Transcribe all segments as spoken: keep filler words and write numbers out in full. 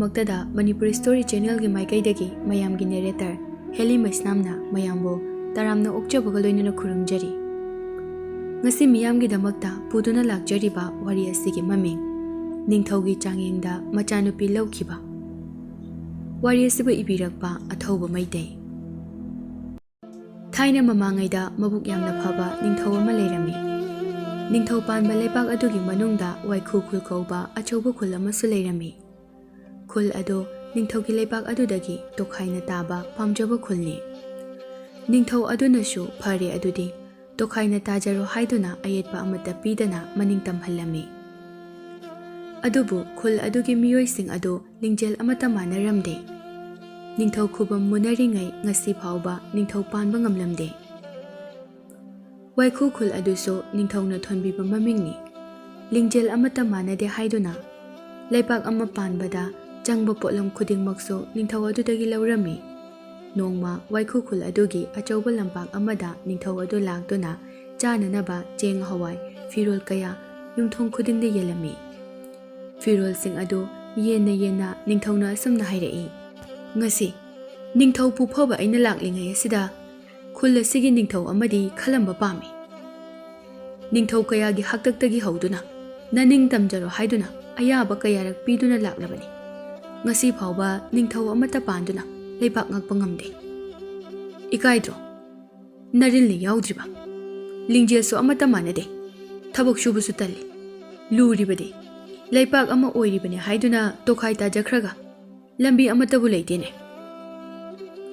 ꯃꯛꯇꯗ Manipuri story ꯆꯦꯅꯦꯜꯒꯤ ꯃꯥꯏꯀꯩꯗꯒꯤ ꯃꯌꯥꯝꯒꯤ ꯅꯦꯔꯦꯇꯔ heli ꯃꯩꯁꯅꯥꯝꯅ ꯃꯌꯥꯝꯕꯨ ꯇꯔꯥꯝꯅ ꯑꯣꯛꯆꯕꯒ ꯂꯣꯏꯅꯅ ꯈꯨꯔꯨꯝꯖꯔꯤ꯫ ꯉꯁꯤ ꯃꯤꯌꯥꯝꯒꯤꯗꯃꯛꯇ ꯄꯨꯗꯨꯅ ꯂꯥꯛꯆꯔꯤꯕ ꯋꯥꯔꯤ ꯑꯁꯤꯒꯤ ꯃꯃꯤꯡ ꯅꯤꯡꯊꯧꯒꯤ ꯆꯥꯡꯌꯦꯡꯗ ꯃꯆꯥꯅꯨꯄꯤ ꯂꯧꯈꯤꯕ꯫ ꯋꯥꯔꯤ ꯑꯁꯤꯕꯨ ꯏꯕꯤꯔꯛꯄ ꯑꯊꯧꯕ ꯃꯩꯇꯩ꯫ ꯊꯥꯏꯅ ꯃꯃꯥꯡꯉꯩꯗ ꯃꯕꯨꯛ ꯌꯥꯝꯅ ꯐꯕ ꯅꯤꯡꯊꯧ ꯑꯃ ꯂꯩꯔꯝꯃꯤ꯫ ꯅꯤꯡꯊꯧ ꯄꯥꯟꯕ ꯂꯩꯕꯥꯛ ꯑꯗꯨꯒꯤ ꯃꯅꯨꯡꯗ ꯋꯥꯏꯈꯨ ꯈꯨꯜ ꯀꯧꯕ ꯑꯆꯧꯕ ꯈꯨꯜ ꯑꯃꯁꯨ ꯂꯩꯔꯝꯃꯤ꯫ ꯈꯨꯜ ꯑꯗꯨ ꯅꯤꯡꯊꯧꯒꯤ ꯂꯩꯕꯥꯛ ꯑꯗꯨꯗꯒꯤ ꯇꯣꯈꯥꯏꯅ ꯇꯥꯕ ꯄꯥꯝꯖꯕ ꯈꯨꯜꯅꯤ꯫ ꯅꯤꯡꯊꯧ ꯑꯗꯨꯅꯁꯨ ꯐꯔꯦ ꯑꯗꯨꯗꯤ ꯇꯣꯈꯥꯏꯅ ꯇꯥꯖꯔꯣ ꯍꯥꯏꯗꯨꯅ ꯑꯌꯦꯠꯄ ꯑꯃꯠꯇ ꯄꯤꯗꯅ ꯃꯅꯤꯡ ꯇꯝꯍꯜꯂꯝꯃꯤ꯫ ꯑꯗꯨꯕꯨ ꯈꯨꯜ ꯑꯗꯨꯒꯤ ꯃꯤꯑꯣꯏꯁꯤꯡ ꯑꯗꯨ ꯂꯤꯡꯖꯦꯜ ꯑꯃꯠꯇ ꯃꯥꯟꯅꯔꯝꯗꯦ꯫ ꯅꯤꯡꯊꯧ ꯈꯨꯕꯝ ꯃꯨꯟꯅꯔꯤꯉꯩ ꯉꯁꯤ ꯐꯥꯎꯕ ꯅꯤꯡꯊꯧ ꯄꯥꯟꯕ ꯉꯝꯂꯝꯗꯦ꯫ ꯋꯥꯏꯈꯨ ꯈꯨꯜ ꯑꯗꯨꯁꯨ ꯅꯤꯡꯊꯧꯅ ꯊꯣꯟꯕꯤꯕ ꯃꯃꯤꯡꯅꯤ꯫ ꯂꯤꯡꯖꯦꯜ ꯑꯃꯠꯇ ꯃꯥꯟꯅꯗꯦ ꯍꯥꯏꯗꯨꯅ ꯂꯩꯕꯥꯛ ꯑꯃ ꯄꯥꯟꯕꯗ ꯆꯪꯕ ꯄꯣꯠꯂꯝ ꯈꯨꯗꯤꯡꯃꯛꯁꯨ ꯅꯤꯡꯊꯧ ꯑꯗꯨꯗꯒꯤ ꯂꯧꯔꯝꯃꯤ꯫ ꯅꯣꯡꯃ ꯋꯥꯏꯈꯨ ꯈꯨꯜ ꯑꯗꯨꯒꯤ ꯑꯆꯧꯕ ꯂꯝꯄꯥꯛ ꯑꯃꯗ ꯅꯤꯡꯊꯧ ꯑꯗꯨ ꯂꯥꯛꯇꯨꯅ ꯆꯥꯅꯅꯕ ꯆꯦꯡ, ꯍꯋꯥꯏ, ꯐꯤꯔꯣꯜ ꯀꯌꯥ ꯌꯨꯝꯊꯣꯡ ꯈꯨꯗꯤꯡꯗ ꯌꯦꯜꯂꯝꯃꯤ꯫ ꯐꯤꯔꯣꯜꯁꯤꯡ ꯑꯗꯨ ꯌꯦꯟꯅ ꯌꯦꯟꯅ ꯅꯤꯡꯊꯧꯅ ꯑꯁꯨꯝꯅ ꯍꯥꯏꯔꯛꯏ, "ꯉꯁꯤ ꯅꯤꯡꯊꯧ ꯄꯨꯐꯕ ꯑꯩꯅ ꯂꯥꯛꯂꯤꯉꯩ ꯑꯁꯤꯗ ꯈꯨꯜ ꯑꯁꯤꯒꯤ ꯅꯤꯡꯊꯧ ꯑꯃꯗꯤ ꯈꯜꯂꯝꯕ ꯄꯥꯝꯃꯤ꯫ ꯅꯤꯡꯊꯧ ꯀꯌꯥꯒꯤ ꯍꯥꯛꯇꯛꯇꯒꯤ ꯍꯧꯗꯨꯅ ꯅꯅꯤꯡ ꯇꯝꯖꯔꯣ ꯍꯥꯏꯗꯨꯅ ꯑꯌꯥꯕ ꯀꯌꯥꯔꯛ ꯄꯤꯗꯨꯅ ꯂꯥꯛꯂꯕꯅꯤ꯫ ꯉꯁꯤ ꯐꯥꯎꯕ ꯅꯤꯡꯊꯧ ꯑꯃꯠꯇ ꯄꯥꯟꯗꯨꯅ ꯂꯩꯕꯥꯛ ꯉꯥꯛꯄ ꯉꯝꯗꯦ꯫ ꯏꯀꯥꯏꯗ꯭ꯔꯣ? ꯅꯔꯤꯜꯅ ꯌꯥꯎꯗ꯭ꯔꯤꯕ? ꯂꯤꯡꯖꯦꯜꯁꯨ ꯑꯃꯠꯇ ꯃꯥꯟꯅꯗꯦ꯫ ꯊꯕꯛ ꯁꯨꯕꯁꯨ ꯇꯜꯂꯤ꯫ ꯂꯨꯔꯤꯕꯗꯤ ꯂꯩꯄꯥꯛ ꯑꯃ ꯑꯣꯏꯔꯤꯕꯅꯤ ꯍꯥꯏꯗꯨꯅ ꯇꯣꯈꯥꯏ ꯇꯥꯖꯈ꯭ꯔꯒ ꯂꯝꯕꯤ ꯑꯃꯠꯇꯕꯨ ꯂꯩꯇꯦꯅꯦ꯫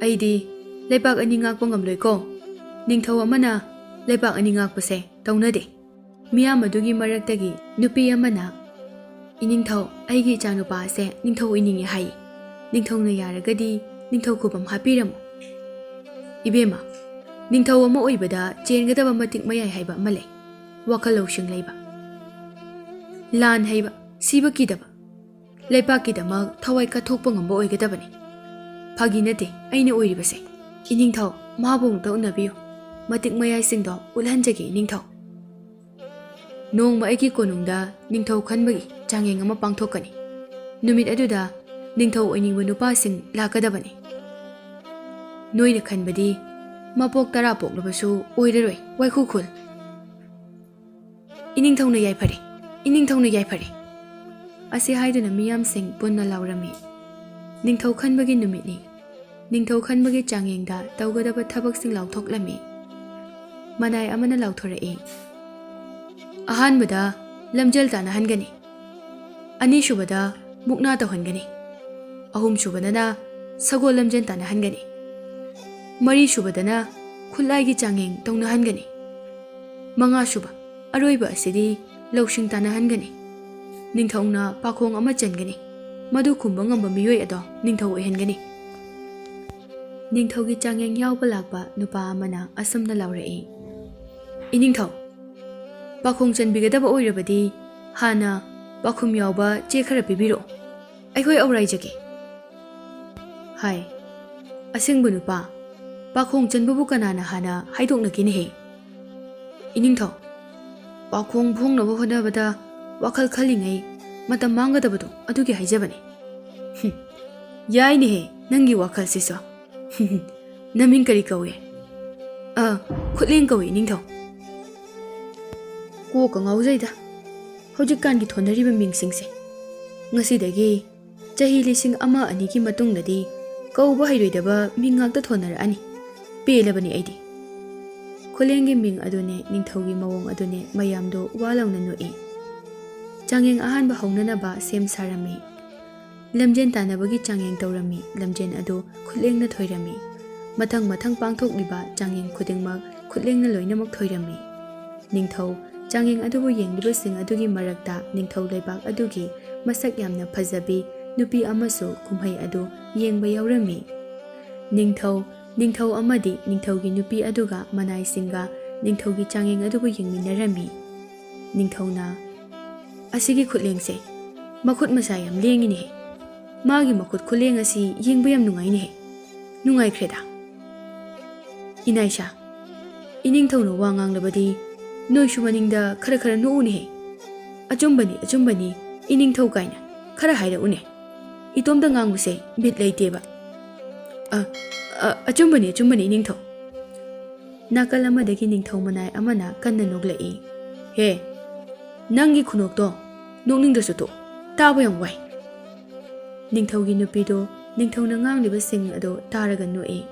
ꯑꯩꯗꯤ ꯂꯩꯄꯥꯛ ꯑꯅꯤ ꯉꯥꯛꯄ ꯉꯝꯂꯣꯏꯀꯣ꯫ ꯅꯤꯡꯊꯧ ꯑꯃꯅ ꯂꯩꯄꯥꯛ ꯑꯅꯤ ꯉꯥꯛꯄꯁꯦ ꯇꯧꯅꯗꯦ꯫" ꯃꯤꯌꯥꯝ ꯑꯗꯨꯒꯤ ꯃꯔꯛꯇꯒꯤ ꯅꯨꯄꯤ ꯑꯃꯅ, "ꯏꯅꯤꯡꯊꯧ, ꯑꯩꯒꯤ ꯏꯆꯥꯅꯨꯄꯥ ꯑꯁꯦ ꯅꯤꯡꯊꯧ ꯑꯣꯏꯅꯤꯡꯉꯦ ꯍꯥꯏ꯫ ꯅꯤꯡꯊꯧꯅ ꯌꯥꯔꯒꯗꯤ ꯅꯤꯡꯊꯧ ꯈꯨꯕꯝ ꯍꯥꯞꯄꯤꯔꯝꯃꯨ꯫" ꯏꯕꯦꯝꯃ, ꯅꯤꯡꯊꯧ ꯑꯃ ꯑꯣꯏꯕꯗ ꯆꯦꯟꯒꯗꯕ ꯃꯇꯤꯛ ꯃꯌꯥꯏ ꯍꯥꯏꯕ ꯑꯃ ꯂꯩ꯫ ꯋꯥꯈꯜ ꯂꯧꯁꯤꯡ ꯂꯩꯕ, ꯂꯥꯟ ꯍꯩꯕ, ꯁꯤꯕ ꯀꯤꯗꯕ, ꯂꯩꯄꯥꯛꯀꯤꯗꯃꯛ ꯊꯋꯥꯏ ꯀꯠꯊꯣꯛꯄ ꯉꯝꯕ ꯑꯣꯏꯒꯗꯕꯅꯤ꯫ ꯐꯥꯒꯤ ꯅꯠꯇꯦ ꯑꯩꯅ ꯑꯣꯏꯔꯤꯕꯁꯦ꯫ ꯏꯅꯤꯡꯊꯧ, ꯃꯥꯕꯨ ꯑꯃꯨꯛꯇ ꯎꯅꯕꯤꯌꯨ꯫ ꯃꯇꯤꯛ ꯃꯌꯥꯏꯁꯤꯡꯗꯣ ꯎꯠꯍꯟꯖꯒꯦ ꯏꯅꯤꯡꯊꯧ꯫ ꯅꯣꯡꯃ ꯑꯩꯒꯤ ꯀꯣꯅꯨꯡꯗ ꯅꯤꯡꯊꯧ ꯈꯟꯕꯒꯤ ꯆꯥꯡꯌꯦꯡ ꯑꯃ ꯄꯥꯡꯊꯣꯛꯀꯅꯤ꯫ ꯅꯨꯃꯤꯠ ꯑꯗꯨꯗ ꯅꯤꯡꯊꯧ ꯑꯣꯏꯅꯤꯡꯕ ꯅꯨꯄꯥꯁꯤꯡ ꯂꯥꯛꯀꯗꯕꯅꯤ꯫ ꯅꯣꯏꯅ ꯈꯟꯕꯗꯤ ꯃꯄꯣꯛ ꯇꯔꯥ ꯄꯣꯛꯂꯕꯁꯨ ꯑꯣꯏꯔꯔꯣꯏ, ꯋꯥꯏꯈꯨ ꯈꯨꯜ꯫ ꯏꯅꯤꯡꯊꯧꯅ ꯌꯥꯏꯐꯔꯦ, ꯏꯅꯤꯡꯊꯧꯅ ꯌꯥꯏꯐꯔꯦ꯫ ꯑꯁꯤ ꯍꯥꯏꯗꯨꯅ ꯃꯤꯌꯥꯝꯁꯤꯡ ꯄꯨꯟꯅ ꯂꯥꯎꯔꯝꯃꯤ꯫ ꯅꯤꯡꯊꯧ ꯈꯟꯕꯒꯤ ꯅꯨꯃꯤꯠꯅꯤ꯫ ꯅꯤꯡꯊꯧ ꯈꯟꯕꯒꯤ ꯆꯥꯡꯌꯦꯡꯗ ꯇꯧꯒꯗꯕ ꯊꯕꯛꯁꯤꯡ ꯂꯥꯎꯊꯣꯛꯂꯝꯃꯤ꯫ ꯃꯅꯥꯏ ꯑꯃꯅ ꯂꯥꯎꯊꯣꯔꯛꯏ, "ꯑꯍꯥꯟꯕꯗ ꯂꯝꯖꯦꯜ ꯇꯥꯟꯅꯍꯟꯒꯅꯤ꯫ ꯑꯅꯤꯁꯨꯕꯗ ꯃꯨꯛꯅꯥ ꯇꯧꯍꯟꯒꯅꯤ꯫ ꯑꯍꯨꯝꯁꯨꯕꯗꯅ ꯁꯒꯣꯜ ꯂꯝꯖꯦꯜ ꯇꯥꯟꯅꯍꯟꯒꯅꯤ꯫ ꯃꯔꯤꯁꯨꯕꯗꯅ ꯈꯨꯠꯂꯥꯏꯒꯤ ꯆꯥꯡꯌꯦꯡ ꯇꯧꯅꯍꯟꯒꯅꯤ꯫ ꯃꯉꯥꯁꯨꯕ, ꯑꯔꯣꯏꯕ ꯑꯁꯤꯗꯤ ꯂꯧꯁꯤꯡ ꯇꯥꯟꯅꯍꯟꯒꯅꯤ꯫ ꯅꯤꯡꯊꯧꯅ ꯄꯥꯈꯣꯡ ꯑꯃ ꯆꯟꯒꯅꯤ꯫ ꯃꯗꯨ ꯈꯨꯝꯕ ꯉꯝꯕ ꯃꯤꯑꯣꯏ ꯑꯗꯣ ꯅꯤꯡꯊꯧ ꯑꯣꯏꯍꯟꯒꯅꯤ꯫" ꯅꯤꯡꯊꯧꯒꯤ ꯆꯥꯡꯌꯦꯡ ꯌꯥꯎꯕ ꯂꯥꯛꯄ ꯅꯨꯄꯥ ꯑꯃꯅ ꯑꯁꯨꯝꯅ ꯂꯥꯎꯔꯛꯏ, "ꯏꯅꯤꯡꯊꯧ, ꯄꯥꯈꯣꯡ ꯆꯟꯕꯤꯒꯗꯕ ꯑꯣꯏꯔꯕꯗꯤ ꯍꯥꯟꯅ ꯄꯥꯈꯨꯝ ꯌꯥꯎꯕ ꯆꯦ ꯈꯔ ꯄꯤꯕꯤꯔꯛꯑꯣ꯫ ꯑꯩꯈꯣꯏ ꯑꯧꯔꯥꯏꯖꯒꯦ꯫" ꯍꯥꯏ꯫ ꯑꯁꯦꯡꯕ ꯅꯨꯄꯥ, ꯄꯥꯈꯣꯡ ꯆꯟꯕꯕꯨ ꯀꯅꯥꯅ ꯍꯥꯟꯅ ꯍꯥꯏꯗꯣꯛꯅꯒꯦꯅꯦꯍꯦ? ꯏꯅꯤꯡꯊꯧ, ꯄꯥꯈꯣꯡ ꯐꯣꯡꯅꯕ ꯍꯣꯠꯅꯕꯗ ꯋꯥꯈꯜ ꯈꯜꯂꯤꯉꯩ ꯃꯇꯝ ꯃꯥꯡꯒꯗꯕꯗꯣ ꯑꯗꯨꯒꯤ ꯍꯥꯏꯖꯕꯅꯤ꯫ ꯍꯨꯝ, ꯌꯥꯏꯅꯦꯍꯦ ꯅꯪꯒꯤ ꯋꯥꯈꯜꯁꯤꯁꯨ꯫ ꯅꯃꯤꯡ ꯀꯔꯤ ꯀꯧꯏ? ꯑ, ꯈꯨꯠꯂꯦꯡ ꯀꯧꯏ, ꯏꯅꯤꯡꯊꯧ꯫ ꯀꯣꯛꯀ ꯉꯥꯎꯖꯩꯗ ꯍꯧꯖꯤꯛꯀꯥꯟꯒꯤ ꯊꯣꯟꯅꯔꯤꯕ ꯃꯤꯡꯁꯤꯡꯁꯦ꯫ ꯉꯁꯤꯗꯒꯤ ꯆꯍꯤ ꯂꯤꯁꯤꯡ ꯑꯃ ꯑꯅꯤꯒꯤ ꯃꯇꯨꯡꯗꯗꯤ ꯀꯧꯕ ꯍꯩꯔꯣꯏꯗꯕ ꯃꯤꯡ ꯉꯥꯛꯇ ꯊꯣꯟꯅꯔꯛꯑꯅꯤ꯫ ꯄꯦꯜꯂꯕꯅꯤ ꯑꯩꯗꯤ꯫ ꯈꯨꯠꯂꯦꯡꯒꯤ ꯃꯤꯡ ꯑꯗꯨꯅꯦ, ꯅꯤꯡꯊꯧꯒꯤ ꯃꯑꯣꯡ ꯑꯗꯨꯅꯦ ꯃꯌꯥꯝꯗꯣ ꯋꯥ ꯂꯥꯎꯅ ꯅꯣꯛꯏ꯫ ꯆꯥꯡꯌꯦꯡ ꯑꯍꯥꯟꯕ ꯍꯧꯅꯅꯕ ꯁꯦꯝ ꯁꯥꯔꯝꯃꯤ꯫ ꯂꯝꯖꯦꯟ ꯇꯥꯟꯅꯕꯒꯤ ꯆꯥꯡꯌꯦꯡ ꯇꯧꯔꯝꯃꯤ꯫ ꯂꯝꯖꯦꯟ ꯑꯗꯨ ꯈꯨꯠꯂꯦꯡꯅ ꯊꯣꯏꯔꯝꯃꯤ꯫ ꯃꯊꯪ ꯃꯊꯪ ꯄꯥꯡꯊꯣꯛꯂꯤꯕ ꯆꯥꯡꯌꯦꯡ ꯈꯨꯗꯤꯡꯃꯛ ꯈꯨꯠꯂꯦꯡꯅ ꯂꯣꯏꯅꯃꯛ ꯊꯣꯏꯔꯝꯃꯤ꯫ ꯅꯤꯡꯊꯧ ꯆꯥꯡꯌꯦꯡ ꯑꯗꯨꯕꯨ ꯌꯦꯡꯂꯤꯕꯁꯤꯡ ꯑꯗꯨꯒꯤ ꯃꯔꯛꯇ ꯅꯤꯡꯊꯧ ꯂꯩꯕꯥꯛ ꯑꯗꯨꯒꯤ ꯃꯁꯛ ꯌꯥꯝꯅ ꯐꯖꯕꯤ ꯅꯨꯄꯤ ꯑꯃꯁꯨ ꯀꯨꯝꯍꯩ ꯑꯗꯨ ꯌꯦꯡꯕ ꯌꯥꯎꯔꯝꯃꯤ꯫ ꯅꯤꯡꯊꯧ, ꯅꯤꯡꯊꯧ ꯑꯃꯗꯤ ꯅꯤꯡꯊꯧꯒꯤ ꯅꯨꯄꯤ ꯑꯗꯨꯒ ꯃꯅꯥꯏꯁꯤꯡꯒ ꯅꯤꯡꯊꯧꯒꯤ ꯆꯥꯡꯌꯦꯡ ꯑꯗꯨꯕꯨ ꯌꯦꯡꯃꯤꯟꯅꯔꯝꯃꯤ꯫ ꯅꯤꯡꯊꯧꯅ, "ꯑꯁꯤꯒꯤ ꯈꯨꯠꯂꯦꯡꯁꯦ ꯃꯈꯨꯠ ꯃꯁꯥ ꯌꯥꯝ ꯂꯦꯡꯉꯤꯅꯦꯍꯦ꯫ ꯃꯥꯒꯤ ꯃꯈꯨꯠ ꯈꯨꯠꯂꯦꯡ ꯑꯁꯤ ꯌꯦꯡꯕ ꯌꯥꯝ ꯅꯨꯡꯉꯥꯏꯅꯦꯍꯦ꯫ ꯅꯨꯡꯉꯥꯏꯈ꯭ꯔꯦꯗ꯫" "ꯏꯅꯥꯏꯁꯥ, ꯏꯅꯤꯡꯊꯧꯅ ꯋꯥ ꯉꯥꯡꯂꯕꯗꯤ ꯅꯣꯏꯁꯨ ꯃꯅꯤꯡꯗ ꯈꯔ ꯈꯔ ꯅꯣꯛꯎꯅꯦꯍꯦ꯫ 'ꯑꯆꯨꯝꯕꯅꯤ, ꯑꯆꯨꯝꯕꯅꯤ, ꯏꯅꯤꯡꯊꯧ' ꯀꯥꯏꯅ ꯈꯔ ꯍꯥꯏꯔꯛꯎꯅꯦ꯫" ꯏꯇꯣꯝꯇ ꯉꯥꯡꯕꯁꯦ ꯕꯤꯠ ꯂꯩꯇꯦꯕ꯫ ꯑ, ꯑ, ꯑꯆꯨꯝꯕꯅꯤ, ꯑꯆꯨꯝꯕꯅꯤ, ꯏꯅꯤꯡꯊꯧ꯫ ꯅꯥꯀꯜ ꯑꯃꯗꯒꯤ ꯅꯤꯡꯊꯧ ꯃꯅꯥꯏ ꯑꯃꯅ ꯀꯟꯅ ꯅꯣꯛꯂꯛꯏ꯫ "ꯍꯦ, ꯅꯪꯒꯤ ꯈꯨꯅꯣꯛꯇꯣ ꯅꯣꯛꯅꯤꯡꯗ꯭ꯔꯁꯨ ꯇꯣꯛ, ꯇꯥꯕ ꯌꯥꯝ ꯋꯥꯏ꯫" ꯅꯤꯡꯊꯧꯒꯤ ꯅꯨꯄꯤꯗꯣ ꯅꯤꯡꯊꯧꯅ ꯉꯥꯡꯂꯤꯕꯁꯤꯡ ꯑꯗꯣ ꯇꯥꯔꯒ ꯅꯣꯛꯏ꯫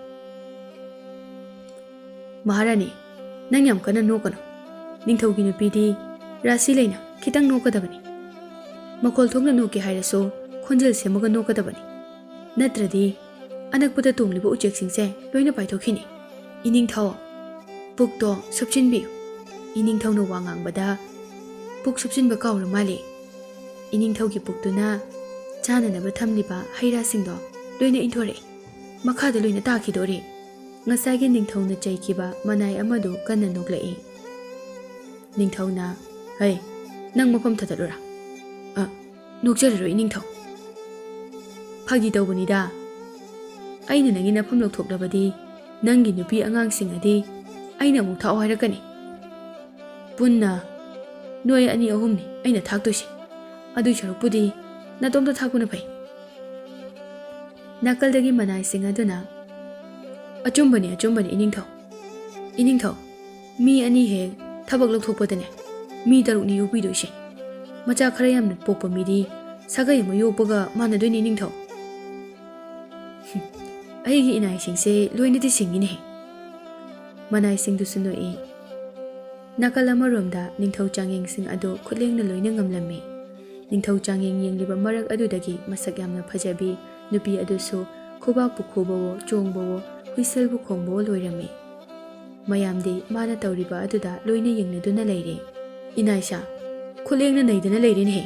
"ꯃꯍꯥꯔꯥꯅꯤ, ꯅꯪ ꯌꯥꯝ ꯀꯟꯅ ꯅꯣꯛꯀꯅꯨ꯫ ꯅꯤꯡꯊꯧꯒꯤ ꯅꯨꯄꯤꯗꯤ ꯔꯥꯁꯤ ꯂꯩꯅ ꯈꯤꯇꯪ ꯅꯣꯛꯀꯗꯕꯅꯤ꯫ ꯃꯈꯣꯜ ꯊꯣꯛꯅ ꯅꯣꯛꯀꯦ ꯍꯥꯏꯔꯁꯨ ꯈꯣꯟꯖꯦꯜ ꯁꯦꯝꯃꯒ ꯅꯣꯛꯀꯗꯕꯅꯤ꯫ ꯅꯠꯇ꯭ꯔꯗꯤ ꯑꯅꯛꯄꯗ ꯇꯣꯡꯂꯤꯕ ꯎꯆꯦꯛꯁꯤꯡꯁꯦ ꯂꯣꯏꯅ ꯄꯥꯏꯊꯣꯛꯈꯤꯅꯤ꯫ ꯏꯅꯤꯡꯊꯧ, ꯄꯨꯛꯇꯣ ꯁꯨꯞꯆꯤꯟꯕꯤꯌꯨ꯫" ꯏꯅꯤꯡꯊꯧꯅ ꯋꯥ ꯉꯥꯡꯕꯗ ꯄꯨꯛ ꯁꯨꯞꯆꯤꯟꯕ ꯀꯥꯎꯔ ꯃꯥꯜꯂꯦ꯫ ꯏꯅꯤꯡꯊꯧꯒꯤ ꯄꯨꯛꯇꯨꯅ ꯆꯥꯅꯅꯕ ꯊꯝꯂꯤꯕ ꯍꯩ ꯔꯥꯁꯤꯡꯗꯣ ꯂꯣꯏꯅ ꯏꯟꯊꯣꯔꯛꯏ꯫ ꯃꯈꯥꯗ ꯂꯣꯏꯅ ꯇꯥꯈꯤꯗꯣꯔꯦ꯫ ꯉꯁꯥꯏꯒꯤ ꯅꯤꯡꯊꯧꯅ ꯆꯩꯈꯤꯕ ꯃꯅꯥꯏ ꯑꯃꯗꯨ ꯀꯟꯅ ꯅꯣꯛꯂꯛꯏ꯫ ꯅꯤꯡꯊꯧꯅ, "ꯍꯩ, ꯅꯪ ꯃꯐꯝ ꯊꯥꯗꯠꯂꯨꯔꯥ?" "ꯑ, ꯅꯣꯛꯆꯔꯔꯣꯏ, ꯏꯅꯤꯡꯊꯧ꯫" "ꯐꯥꯒꯤ ꯇꯧꯕꯅꯤꯗ꯫ ꯑꯩꯅ ꯅꯪꯒꯤ ꯅꯐꯝ ꯂꯧꯊꯣꯛꯂꯕꯗꯤ ꯅꯪꯒꯤ ꯅꯨꯄꯤ ꯑꯉꯥꯡꯁꯤꯡ ꯑꯗꯤ ꯑꯩꯅ ꯑꯃꯨꯛ ꯊꯥꯛꯑꯣ ꯍꯥꯏꯔꯛꯀꯅꯤ꯫ ꯄꯨꯟꯅ ꯅꯣꯏ ꯑꯅꯤ ꯑꯍꯨꯝꯅꯤ ꯑꯩꯅ ꯊꯥꯛꯇꯣꯏꯁꯦ꯫ ꯑꯗꯨꯏ ꯁꯔꯨꯛꯄꯨꯗꯤ ꯅꯇꯣꯝꯇ ꯊꯥꯛꯄꯅ ꯐꯩ꯫" ꯅꯥꯀꯜꯗꯒꯤ ꯃꯅꯥꯏꯁꯤꯡ ꯑꯗꯨꯅ, "ꯑꯆꯨꯝꯕꯅꯤ, ꯑꯆꯨꯝꯕꯅꯤ, ꯏꯅꯤꯡꯊꯧ꯫ ꯏꯅꯤꯡꯊꯧ, ꯃꯤ ꯑꯅꯤ ꯍꯦꯛ ꯊꯕꯛ ꯂꯧꯊꯣꯛꯄꯗꯅꯦ, ꯃꯤ ꯇꯔꯨꯛꯅꯤ ꯌꯣꯛꯄꯤꯗꯣꯏꯁꯦ꯫ ꯃꯆꯥ ꯈꯔ ꯌꯥꯝꯅ ꯄꯣꯛꯄ ꯃꯤꯗꯤ ꯁꯥꯒꯩ ꯑꯃ ꯌꯣꯛꯄꯒ ꯃꯥꯟꯅꯗꯣꯏꯅꯤ, ꯏꯅꯤꯡꯊꯧ꯫" "ꯑꯩꯒꯤ ꯏꯅꯥꯏꯁꯤꯡꯁꯦ ꯂꯣꯏꯅꯗꯤ ꯁꯤꯡꯉꯤꯅꯦꯍꯦ꯫" ꯃꯅꯥꯏꯁꯤꯡꯗꯨꯁꯨ ꯅꯣꯛꯏ꯫ ꯅꯥꯀꯜ ꯑꯃꯔꯣꯝꯗ ꯅꯤꯡꯊꯧ ꯆꯥꯡꯌꯦꯡꯁꯤꯡ ꯑꯗꯨ ꯈꯨꯠꯂꯦꯡꯅ ꯂꯣꯏꯅ ꯉꯝꯂꯝꯃꯤ꯫ ꯅꯤꯡꯊꯧ ꯆꯥꯡꯌꯦꯡ ꯌꯦꯡꯂꯤꯕ ꯃꯔꯛ ꯑꯗꯨꯗꯒꯤ ꯃꯁꯛ ꯌꯥꯝꯅ ꯐꯖꯕꯤ ꯅꯨꯄꯤ ꯑꯗꯨꯁꯨ ꯈꯨꯕꯥꯛꯄꯨ ꯈꯨꯕꯋꯣ, ꯆꯣꯡꯕꯋꯣ, ꯍꯨꯏꯁꯜꯕꯨ ꯈꯣꯡꯕꯋꯣ ꯂꯣꯏꯔꯝꯃꯤ꯫ ꯃꯌꯥꯝꯗꯤ ꯃꯥꯅ ꯇꯧꯔꯤꯕ ꯑꯗꯨꯗ ꯂꯣꯏꯅ ꯌꯦꯡꯅꯗꯨꯅ ꯂꯩꯔꯦ꯫ "ꯏꯅꯥꯏꯁꯥ, ꯈꯨꯠꯂꯦꯡꯅ ꯅꯩꯗꯅ ꯂꯩꯔꯦꯅꯦꯍꯦ꯫"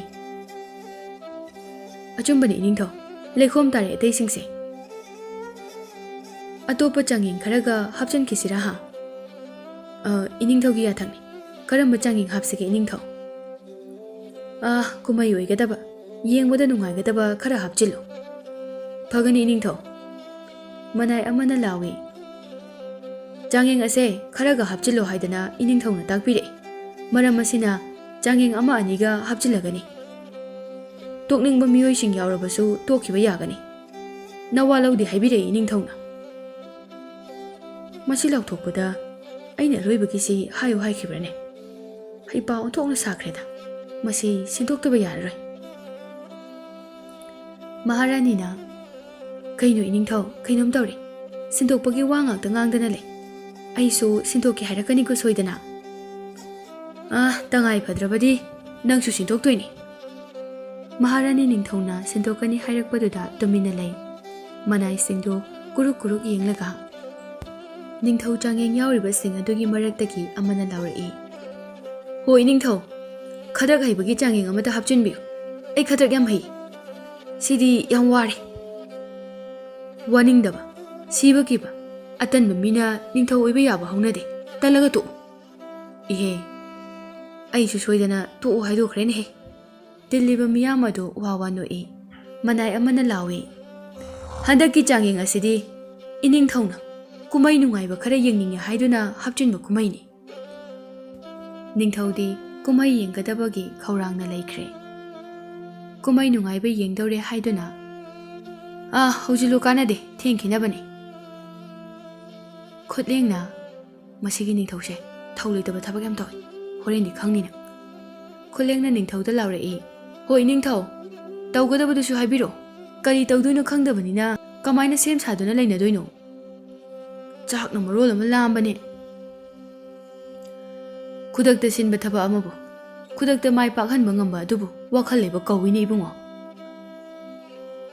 "ꯑꯆꯨꯝꯕꯅꯤ, ꯏꯅꯤꯡꯊꯧ꯫ ꯂꯩꯈꯣꯝ ꯇꯥꯔꯦ ꯑꯇꯩꯁꯤꯡꯁꯦ꯫ ꯑꯇꯣꯞꯄ ꯆꯥꯡꯌꯦꯡ ꯈꯔꯒ ꯍꯥꯞꯆꯤꯟꯈꯤꯁꯤꯔꯥ, ꯍꯥ?" "ꯑ, ꯏꯅꯤꯡꯊꯧꯒꯤ ꯌꯥꯊꯪꯅꯤ꯫ ꯀꯔꯝꯕ ꯆꯥꯡꯌꯦꯡ ꯍꯥꯞꯁꯤꯒꯦ, ꯏꯅꯤꯡꯊꯧ?" "ꯑ, ꯀꯨꯝꯍꯩ ꯑꯣꯏꯒꯗꯕ, ꯌꯦꯡꯕꯗ ꯅꯨꯡꯉꯥꯏꯒꯗꯕ ꯈꯔ ꯍꯥꯞꯆꯤꯜꯂꯨ꯫" "ꯐꯒꯅꯤ, ꯏꯅꯤꯡꯊꯧ꯫" ꯃꯅꯥꯏ ꯑꯃꯅ ꯂꯥꯎꯏ꯫ "ꯆꯥꯡꯌꯦꯡ ꯑꯁꯦ ꯈꯔꯒ ꯍꯥꯞꯆꯤꯜꯂꯣ ꯍꯥꯏꯗꯅ ꯏꯅꯤꯡꯊꯧꯅ ꯇꯥꯛꯄꯤꯔꯛꯏ꯫ ꯃꯔꯝ ꯑꯁꯤꯅ ꯆꯥꯡꯌꯦꯡ ꯑꯃ ꯑꯅꯤꯒ ꯍꯥꯞꯆꯤꯜꯂꯒꯅꯤ꯫" ꯇꯣꯛꯅꯤꯡꯕ ꯃꯤꯑꯣꯏꯁꯤꯡ ꯌꯥꯎꯔꯕꯁꯨ ꯇꯣꯛꯈꯤꯕ ꯌꯥꯒꯅꯤ꯫ ꯅꯋꯥ ꯂꯧꯗꯦ ꯍꯥꯏꯕꯤꯔꯛꯏ ꯏꯅꯤꯡꯊꯧꯅ꯫ ꯃꯁꯤ ꯂꯥꯎꯊꯣꯛꯄꯗ ꯑꯩꯅ ꯑꯔꯣꯏꯕꯒꯤꯁꯤ ꯍꯥꯏꯌꯨ ꯍꯥꯏꯈꯤꯕ꯭ꯔꯅꯦ? ꯍꯩꯄꯥ ꯑꯣꯟꯊꯣꯛꯅ ꯁꯥꯈ꯭ꯔꯦꯗ꯫ ꯃꯁꯤ ꯁꯤꯟꯗꯣꯛꯇꯕ ꯌꯥꯔꯔꯣꯏ꯫ ꯃꯍꯥꯔꯥꯅꯤꯅ, "ꯀꯩꯅꯣ ꯏꯅꯤꯡꯊꯧ, ꯀꯩꯅꯣꯝ ꯇꯧꯔꯦ꯫ ꯁꯤꯟꯗꯣꯛꯄꯒꯤ ꯋꯥ ꯉꯥꯛꯇ ꯉꯥꯡꯗꯅ ꯂꯩ꯫ ꯑꯩꯁꯨ ꯁꯤꯟꯗꯣꯛꯀꯦ ꯍꯥꯏꯔꯛꯀꯅꯤꯀꯣ ꯁꯣꯏꯗꯅ꯫ ꯑꯥ, ꯇꯉꯥꯏ ꯐꯗ꯭ꯔꯕꯗꯤ ꯅꯪꯁꯨ ꯁꯤꯟꯗꯣꯛꯇꯣꯏꯅꯤ꯫" ꯃꯍꯥꯔꯥꯅꯤ ꯅꯤꯡꯊꯧꯅ ꯁꯤꯟꯗꯣꯛꯀꯅꯤ ꯍꯥꯏꯔꯛꯄꯗꯨꯗ ꯇꯨꯃꯤꯟꯅ ꯂꯩ꯫ ꯃꯅꯥꯏꯁꯤꯡꯗꯨ ꯀꯨꯔꯨꯛ ꯀꯨꯔꯨꯛ ꯌꯦꯡꯂꯒ, ꯅꯤꯡꯊꯧ ꯆꯥꯡꯌꯦꯡ ꯌꯥꯎꯔꯤꯕꯁꯤꯡ ꯑꯗꯨꯒꯤ ꯃꯔꯛꯇꯒꯤ ꯑꯃꯅ ꯂꯥꯎꯔꯛꯏ, "ꯍꯣꯏ ꯅꯤꯡꯊꯧ, ꯈꯗ꯭ꯔꯛ ꯍꯩꯕꯒꯤ ꯆꯥꯡꯌꯦꯡ ꯑꯃꯗ ꯍꯥꯞꯆꯤꯟꯕꯤꯌꯨ꯫ ꯑꯩ ꯈꯗ꯭ꯔꯛ ꯌꯥꯝ ꯍꯩ꯫ ꯁꯤꯗꯤ ꯌꯥꯝ ꯋꯥꯔꯦ꯫" "ꯋꯥꯅꯤꯡꯗꯕ, ꯁꯤꯕ ꯀꯤꯕ, ꯑꯇꯟꯕ ꯃꯤꯅ ꯅꯤꯡꯊꯧ ꯑꯣꯏꯕ ꯌꯥꯕ ꯍꯧꯅꯗꯦ꯫ ꯇꯜꯂꯒ ꯇꯣꯛꯎ꯫" "ꯏꯍꯦ, ꯑꯩꯁꯨ ꯁꯣꯏꯗꯅ ꯇꯣꯛꯎ ꯍꯥꯏꯗꯣꯛꯈ꯭ꯔꯦꯅꯦꯍꯦ꯫" ꯇꯤꯜꯂꯤꯕ ꯃꯤꯌꯥꯝ ꯑꯗꯨ ꯋꯥ ꯋꯥ ꯅꯣꯛꯏ꯫ ꯃꯅꯥꯏ ꯑꯃꯅ ꯂꯥꯎꯏ, "ꯍꯟꯗꯛꯀꯤ ꯆꯥꯡꯌꯦꯡ ꯑꯁꯤꯗꯤ ꯏꯅꯤꯡꯊꯧꯅ ꯀꯨꯝꯍꯩ ꯅꯨꯡꯉꯥꯏꯕ ꯈꯔ ꯌꯦꯡꯅꯤꯡꯉꯦ ꯍꯥꯏꯗꯨꯅ ꯍꯥꯞꯆꯤꯟꯕ ꯀꯨꯝꯍꯩꯅꯤ꯫" ꯅꯤꯡꯊꯧꯗꯤ ꯀꯨꯝꯍꯩ ꯌꯦꯡꯒꯗꯕꯒꯤ ꯈꯧꯔꯥꯡꯅ ꯂꯩꯈ꯭ꯔꯦ꯫ ꯀꯨꯝꯍꯩ ꯅꯨꯡꯉꯥꯏꯕ ꯌꯦꯡꯗꯧꯔꯦ ꯍꯥꯏꯗꯨꯅ, "ꯑꯥ, ꯍꯧꯖꯤꯜꯂꯨ, ꯀꯥꯟꯅꯗꯦ, ꯊꯦꯡꯈꯤꯅꯕꯅꯤ꯫" ꯈꯨꯠꯂꯦꯡꯅ, "ꯃꯁꯤꯒꯤ ꯅꯤꯡꯊꯧꯁꯦ ꯊꯧ ꯂꯩꯇꯕ ꯊꯕꯛ ꯌꯥꯝ ꯇꯧꯏ꯫ ꯍꯣꯔꯦꯟꯗꯤ ꯈꯪꯅꯤꯅ꯫" ꯈꯨꯠꯂꯦꯡꯅ ꯅꯤꯡꯊꯧꯗ ꯂꯥꯎꯔꯛꯏ, "ꯍꯣꯏ ꯅꯤꯡꯊꯧ, ꯇꯧꯒꯗꯕꯗꯨꯁꯨ ꯍꯥꯏꯕꯤꯔꯛꯑꯣ꯫ ꯀꯔꯤ ꯇꯧꯗꯣꯏꯅꯣ ꯈꯪꯗꯕꯅꯤꯅ ꯀꯃꯥꯏꯅ ꯁꯦꯝ ꯁꯥꯗꯨꯅ ꯂꯩꯅꯗꯣꯏꯅꯣ? ꯆꯥꯛꯅ ꯃꯔꯣꯜ ꯑꯃ ꯂꯥꯝꯕꯅꯦ꯫" "ꯈꯨꯗꯛꯇ ꯁꯤꯟꯕ ꯊꯕꯛ ꯑꯃꯕꯨ ꯈꯨꯗꯛꯇ ꯃꯥꯏ ꯄꯥꯛꯍꯟꯕ ꯉꯝꯕ ꯑꯗꯨꯕꯨ ꯋꯥꯈꯜ ꯂꯩꯕ ꯀꯧꯏꯅꯦ ꯏꯕꯨꯡꯉꯣ꯫"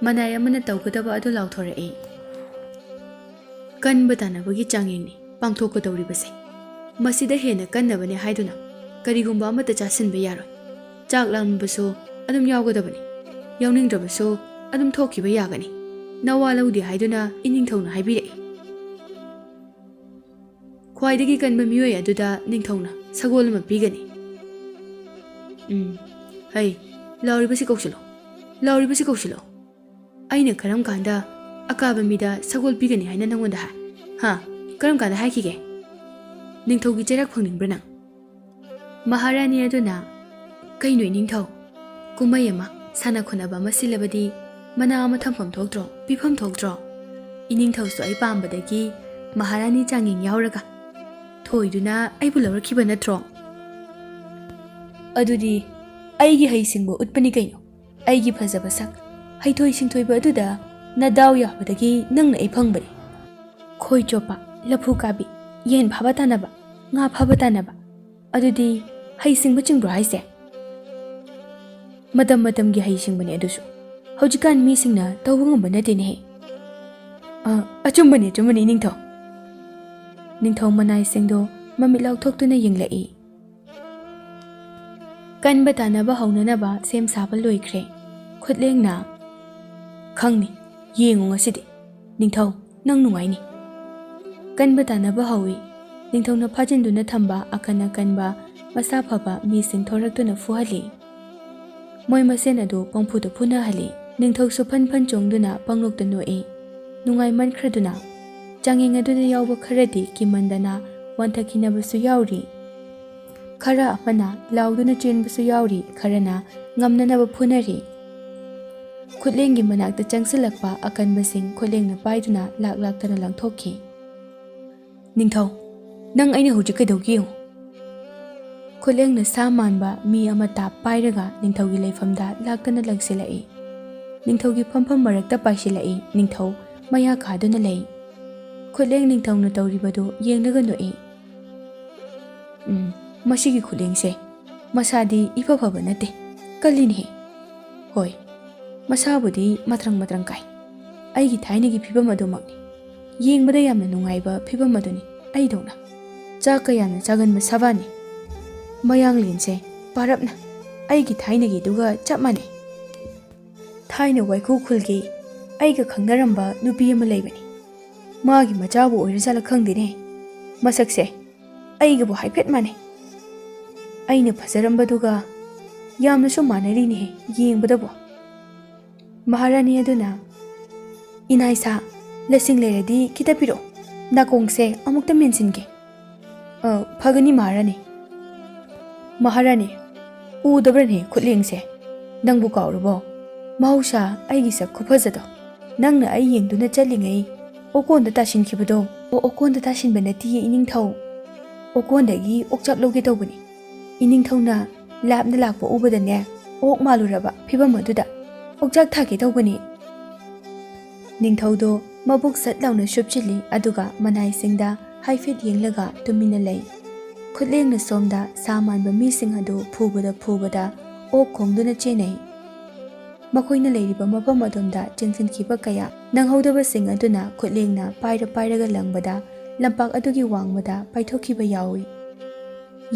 ꯃꯅꯥꯏ ꯑꯃꯅ ꯇꯧꯒꯗꯕ ꯑꯗꯨ ꯂꯥꯎꯊꯣꯔꯛꯏ꯫ ꯀꯟꯕ ꯇꯥꯟꯅꯕꯒꯤ ꯆꯥꯡꯌꯦꯡꯅꯤ ꯄꯥꯡꯊꯣꯛꯀꯗꯧꯔꯤꯕꯁꯦ꯫ ꯃꯁꯤꯗ ꯍꯦꯟꯅ ꯀꯟꯅꯕꯅꯦ ꯍꯥꯏꯗꯨꯅ ꯀꯔꯤꯒꯨꯝꯕ ꯑꯃꯠꯇ ꯆꯥꯁꯤꯟꯕ ꯌꯥꯔꯣꯏ꯫ ꯆꯥꯛ ꯂꯥꯝꯕꯁꯨ ꯑꯗꯨꯝ ꯌꯥꯎꯒꯗꯕꯅꯤ꯫ ꯌꯥꯎꯅꯤꯡꯗ꯭ꯔꯕꯁꯨ ꯑꯗꯨꯝ ꯊꯣꯛꯈꯤꯕ ꯌꯥꯒꯅꯤ꯫ ꯅꯋꯥ ꯂꯧꯗꯦ ꯍꯥꯏꯗꯨꯅ ꯏꯅꯤꯡꯊꯧꯅ ꯍꯥꯏꯕꯤꯔꯛꯏ꯫ ꯈ꯭ꯋꯥꯏꯗꯒꯤ ꯀꯟꯕ ꯃꯤꯑꯣꯏ ꯑꯗꯨꯗ ꯅꯤꯡꯊꯧꯅ ꯁꯒꯣꯜ ꯑꯃ ꯄꯤꯒꯅꯤ꯫ ꯎꯝ, ꯍꯩ, ꯂꯥꯎꯔꯤꯕꯁꯤ ꯀꯧꯁꯤꯜꯂꯣ, ꯂꯥꯎꯔꯤꯕꯁꯤ ꯀꯧꯁꯤꯜꯂꯣ꯫ ꯑꯩꯅ ꯀꯔꯝ ꯀꯥꯟꯗ ꯑꯀꯥꯕ ꯃꯤꯗ ꯁꯒꯣꯜ ꯄꯤꯒꯅꯤ ꯍꯥꯏꯅ ꯅꯪꯉꯣꯟꯗ ꯍꯥꯏ? ꯍꯥ? ꯀꯔꯝ ꯀꯥꯟꯗ ꯍꯥꯏꯈꯤꯒꯦ? ꯅꯤꯡꯊꯧꯒꯤ ꯆꯩꯔꯥꯛ ꯐꯪꯅꯤꯡꯕ꯭ꯔꯥ ꯅꯪ? ꯃꯍꯥꯔꯥꯅꯤ ꯑꯗꯨꯅ, "ꯀꯩꯅꯣ ꯏꯅꯤꯡꯊꯧ, ꯀꯨꯝꯍꯩ ꯑꯃ ꯁꯥꯟꯅ ꯈꯣꯠꯅꯕ ꯑꯃ ꯁꯤꯜꯂꯕꯗꯤ ꯃꯅꯥ ꯑꯃ ꯊꯝꯐꯝ ꯊꯣꯛꯇ꯭ꯔꯣ, ꯄꯤꯐꯝ ꯊꯣꯛꯇ꯭ꯔꯣ? ꯏꯅꯤꯡꯊꯧꯁꯨ ꯑꯩ ꯄꯥꯝꯕꯗꯒꯤ ꯃꯍꯥꯔꯥꯅꯤ ꯆꯥꯡꯌꯦꯡ ꯌꯥꯎꯔꯒ ꯊꯣꯏꯗꯨꯅ ꯑꯩꯕꯨ ꯂꯧꯔꯛꯈꯤꯕ ꯅꯠꯇ꯭ꯔꯣ? ꯑꯗꯨꯗꯤ ꯑꯩꯒꯤ ꯍꯩꯁꯤꯡꯕ ꯎꯠꯄꯅꯤ ꯀꯩꯅꯣ꯫ ꯑꯩꯒꯤ ꯐꯖꯕ ꯁꯛ, ꯍꯩꯊꯣꯏ ꯁꯤꯡꯊꯣꯏꯕ ꯑꯗꯨꯗ ꯅꯗꯥꯎ ꯌꯥꯕꯗꯒꯤ ꯅꯪꯅ ꯑꯩ ꯐꯪꯕꯅꯤ꯫ ꯈꯣꯏ ꯆꯣꯞꯄ, ꯂꯐꯨ ꯀꯥꯕꯤ, ꯌꯦꯟ ꯐꯥꯕ ꯇꯥꯟꯅꯕ, ꯉꯥ ꯐꯥꯕ ꯇꯥꯟꯅꯕ, ꯑꯗꯨꯗꯤ ꯍꯩꯁꯤꯡꯕ ꯆꯤꯡꯕ꯭ꯔꯣ ꯍꯥꯏꯁꯦ? ꯃꯇꯝ ꯃꯇꯝꯒꯤ ꯍꯩꯁꯤꯡꯕꯅꯦ ꯑꯗꯨꯁꯨ꯫ ꯍꯧꯖꯤꯛꯀꯥꯟ ꯃꯤꯁꯤꯡꯅ ꯇꯧꯕ ꯉꯝꯕ ꯅꯠꯇꯦꯅꯦꯍꯦ꯫ ꯑ, ꯑꯆꯨꯝꯕꯅꯦ, ꯑꯆꯨꯝꯕꯅꯦ, ꯏꯅꯤꯡꯊꯧ꯫ ꯅꯤꯡꯊꯧ ꯃꯅꯥꯏꯁꯤꯡꯗꯣ ꯃꯃꯤꯠ ꯂꯥꯎꯊꯣꯛꯇꯨꯅ ꯌꯦꯡꯂꯛꯏ꯫ ꯀꯟꯕ ꯇꯥꯟꯅꯕ ꯍꯧꯅꯅꯕ ꯁꯦꯝ ꯁꯥꯕ ꯂꯣꯏꯈ꯭ꯔꯦ꯫ ꯈꯨꯠꯂꯦꯡꯅ, "ꯈꯪꯅꯤ, ꯌꯦꯡꯉꯨ ꯉꯁꯤꯗꯤ꯫ ꯅꯤꯡꯊꯧ, ꯅꯪ ꯅꯨꯡꯉꯥꯏꯅꯤ꯫" ꯀꯟꯕ ꯇꯥꯟꯅꯕ ꯍꯧꯏ꯫ ꯅꯤꯡꯊꯧꯅ ꯐꯥꯖꯤꯟꯗꯨꯅ ꯊꯝꯕ ꯑꯀꯟ ꯑꯀꯟꯕ, ꯃꯁꯥ ꯐꯕ ꯃꯤꯁꯤꯡ ꯊꯣꯔꯛꯇꯨꯅ ꯐꯨꯍꯜꯂꯤ꯫ ꯃꯣꯏ ꯃꯁꯦꯟ ꯑꯗꯨ ꯄꯪꯐꯨꯗ ꯐꯨꯅꯍꯜꯂꯤ꯫ ꯅꯤꯡꯊꯧꯁꯨ ꯐꯟ ꯐꯟ ꯆꯣꯡꯗꯨꯅ ꯄꯪꯅꯣꯛꯇ ꯅꯣꯛꯏ꯫ ꯅꯨꯡꯉꯥꯏꯃꯟꯈ꯭ꯔꯗꯨꯅ ꯆꯥꯡꯌꯦꯡ ꯑꯗꯨꯗ ꯌꯥꯎꯕ ꯈꯔꯗꯤ ꯀꯤꯃꯟꯗꯅ ꯋꯥꯟꯊꯈꯤꯅꯕꯁꯨ ꯌꯥꯎꯔꯤ꯫ ꯈꯔ ꯑꯃꯅ ꯂꯥꯎꯗꯨꯅ ꯆꯦꯟꯕꯁꯨ ꯌꯥꯎꯔꯤ, ꯈꯔꯅ ꯉꯝꯅꯅꯕ ꯐꯨꯅꯔꯤ꯫ ꯈꯨꯠꯂꯦꯡꯒꯤ ꯃꯅꯥꯛꯇ ꯆꯪꯁꯤꯜꯂꯛꯄ ꯑꯀꯟꯕꯁꯤꯡ ꯈꯨꯠꯂꯦꯡꯅ ꯄꯥꯏꯗꯨꯅ ꯂꯥꯛ ꯂꯥꯛꯇꯅ ꯂꯪꯊꯣꯛꯈꯤ꯫ "ꯅꯤꯡꯊꯧ, ꯅꯪ ꯑꯩꯅ ꯍꯧꯖꯤꯛ ꯀꯩꯗꯧꯒꯦ ꯌꯦꯡꯉꯨ꯫" ꯈꯨꯠꯂꯦꯡꯅ ꯁꯥ ꯃꯥꯟꯕ ꯃꯤ ꯑꯃ ꯇꯥꯞ ꯄꯥꯏꯔꯒ ꯅꯤꯡꯊꯧꯒꯤ ꯂꯩꯐꯝꯗ ꯂꯥꯛꯇꯅ ꯂꯪꯁꯤꯜꯂꯛꯏ꯫ ꯅꯤꯡꯊꯧꯒꯤ ꯐꯝꯐꯝ ꯃꯔꯛꯇ ꯄꯥꯏꯁꯤꯜꯂꯛꯏ꯫ ꯅꯤꯡꯊꯧ ꯃꯌꯥ ꯀꯥꯗꯨꯅ ꯂꯩ꯫ ꯈꯨꯠꯂꯦꯡ ꯅꯤꯡꯊꯧꯅ ꯇꯧꯔꯤꯕꯗꯨ ꯌꯦꯡꯂꯒ ꯅꯣꯛꯏ꯫ "ꯎꯝ, ꯃꯁꯤꯒꯤ ꯈꯨꯠꯂꯦꯡꯁꯦ ꯃꯁꯥꯗꯤ ꯏꯐ ꯐꯕ ꯅꯠꯇꯦ, ꯀꯜꯂꯤꯅꯦꯍꯦ꯫ ꯍꯣꯏ, ꯃꯁꯥꯕꯨꯗꯤ ꯃꯇ꯭ꯔꯪ ꯃꯇ꯭ꯔꯪ ꯀꯥꯏ꯫ ꯑꯩꯒꯤ ꯊꯥꯏꯅꯒꯤ ꯐꯤꯕꯝ ꯑꯗꯨꯃꯛꯅꯤ꯫ ꯌꯦꯡꯕꯗ ꯌꯥꯝꯅ ꯅꯨꯡꯉꯥꯏꯕ ꯐꯤꯕꯝ ꯑꯗꯨꯅꯤ ꯑꯩꯗꯧꯅ꯫ ꯆꯥꯛꯀ ꯌꯥꯝꯅ ꯆꯥꯒꯟꯕ ꯁꯥꯕꯥꯟꯅꯤ꯫ ꯃꯌꯥꯡꯂꯦꯟꯁꯦ ꯄꯥꯔꯞꯅ ꯑꯩꯒꯤ ꯊꯥꯏꯅꯒꯤꯗꯨꯒ ꯆꯞ ꯃꯥꯟꯅꯩ꯫ ꯊꯥꯏꯅ ꯋꯥꯏꯈꯨ ꯈꯨꯜꯒꯤ ꯑꯩꯒ ꯈꯪꯅꯔꯝꯕ ꯅꯨꯄꯤ ꯑꯃ ꯂꯩꯕꯅꯤ꯫ ꯃꯥꯒꯤ ꯃꯆꯥꯕꯨ ꯑꯣꯏꯔꯖꯥꯠꯂ ꯈꯪꯗꯦꯅꯦ꯫ ꯃꯁꯛꯁꯦ ꯑꯩꯒꯕꯨ ꯍꯥꯏꯐꯦꯠ ꯃꯥꯟꯅꯩ꯫ ꯑꯩꯅ ꯐꯖꯔꯝꯕꯗꯨꯒ ꯌꯥꯝꯅꯁꯨ ꯃꯥꯟꯅꯔꯤꯅꯦꯍꯦ ꯌꯦꯡꯕꯗꯕꯨ꯫" ꯃꯍꯥꯔꯥꯅꯤ ꯑꯗꯨꯅ, "ꯏꯅꯥꯏꯁꯥ, ꯂꯁꯤꯡ ꯂꯩꯔꯗꯤ ꯈꯤꯇ ꯄꯤꯔꯛꯑꯣ, ꯅꯥꯀꯣꯡꯁꯦ ꯑꯃꯨꯛꯇ ꯃꯦꯟꯁꯤꯟꯒꯦ꯫" "ꯑ, ꯐꯒꯅꯤ ꯃꯍꯥꯔꯥꯅꯤ꯫" "ꯃꯍꯥꯔꯥꯅꯤ, ꯎꯗꯕ꯭ꯔꯅꯦ ꯈꯨꯠꯂꯦꯡꯁꯦ? "ꯅꯪꯕꯨ ꯀꯥꯎꯔꯕꯣ? ꯃꯍꯧꯁꯥ ꯑꯩꯒꯤ ꯁꯛ ꯈꯨꯐꯖꯗꯣ꯫ ꯅꯪꯅ ꯑꯩ ꯌꯦꯡꯗꯨꯅ ꯆꯠꯂꯤꯉꯩ ꯑꯣꯀꯣꯟꯗ ꯇꯥꯁꯤꯟꯈꯤꯕꯗꯣ?" "ꯑꯣ, ꯑꯣꯀꯣꯟꯗ ꯇꯥꯁꯤꯟꯕ ꯅꯠꯇꯤꯌꯦ, ꯏꯅꯤꯡꯊꯧ꯫ ꯑꯣꯀꯣꯟꯗꯒꯤ ꯑꯣꯛꯆꯥꯛ ꯂꯧꯒꯦ ꯇꯧꯕꯅꯤ꯫ ꯏꯅꯤꯡꯊꯧꯅ ꯂꯥꯞꯅ ꯂꯥꯛꯄ ꯎꯕꯗꯅꯦ, ꯑꯣꯛ ꯃꯥꯜꯂꯨꯔꯕ ꯐꯤꯕꯝ ꯑꯗꯨꯗ ꯑꯣꯛꯆꯥꯛ ꯊꯥꯒꯦ ꯇꯧꯕꯅꯤ꯫" ꯅꯤꯡꯊꯧꯗꯣ ꯃꯕꯨꯛ ꯁꯠ ꯂꯥꯎꯅ ꯁꯨꯞꯆꯤꯜꯂꯤ, ꯑꯗꯨꯒ ꯃꯅꯥꯏꯁꯤꯡꯗ ꯍꯥꯏꯐꯦꯠ ꯌꯦꯡꯂꯒ ꯇꯨꯃꯤꯟꯅ ꯂꯩ꯫ ꯈꯨꯠꯂꯦꯡꯅ ꯁꯣꯝꯗ ꯁꯥ ꯃꯥꯟꯕ ꯃꯤꯁꯤꯡ ꯑꯗꯨ ꯐꯨꯕꯗ ꯐꯨꯕꯗ ꯑꯣꯛ ꯈꯣꯡꯗꯨꯅ ꯆꯦꯟꯅꯩ꯫ ꯃꯈꯣꯏꯅ ꯂꯩꯔꯤꯕ ꯃꯐꯝ ꯑꯗꯣꯝꯗ ꯆꯦꯟꯁꯤꯟꯈꯤꯕ ꯀꯌꯥ ꯅꯪꯍꯧꯗꯕꯁꯤꯡ ꯑꯗꯨꯅ ꯈꯨꯠꯂꯦꯡꯅ ꯄꯥꯏꯔ ꯄꯥꯏꯔꯒ ꯂꯪꯕꯗ ꯂꯝꯄꯥꯛ ꯑꯗꯨꯒꯤ ꯋꯥꯡꯃꯗ ꯄꯥꯏꯊꯣꯛꯈꯤꯕ ꯌꯥꯎꯏ꯫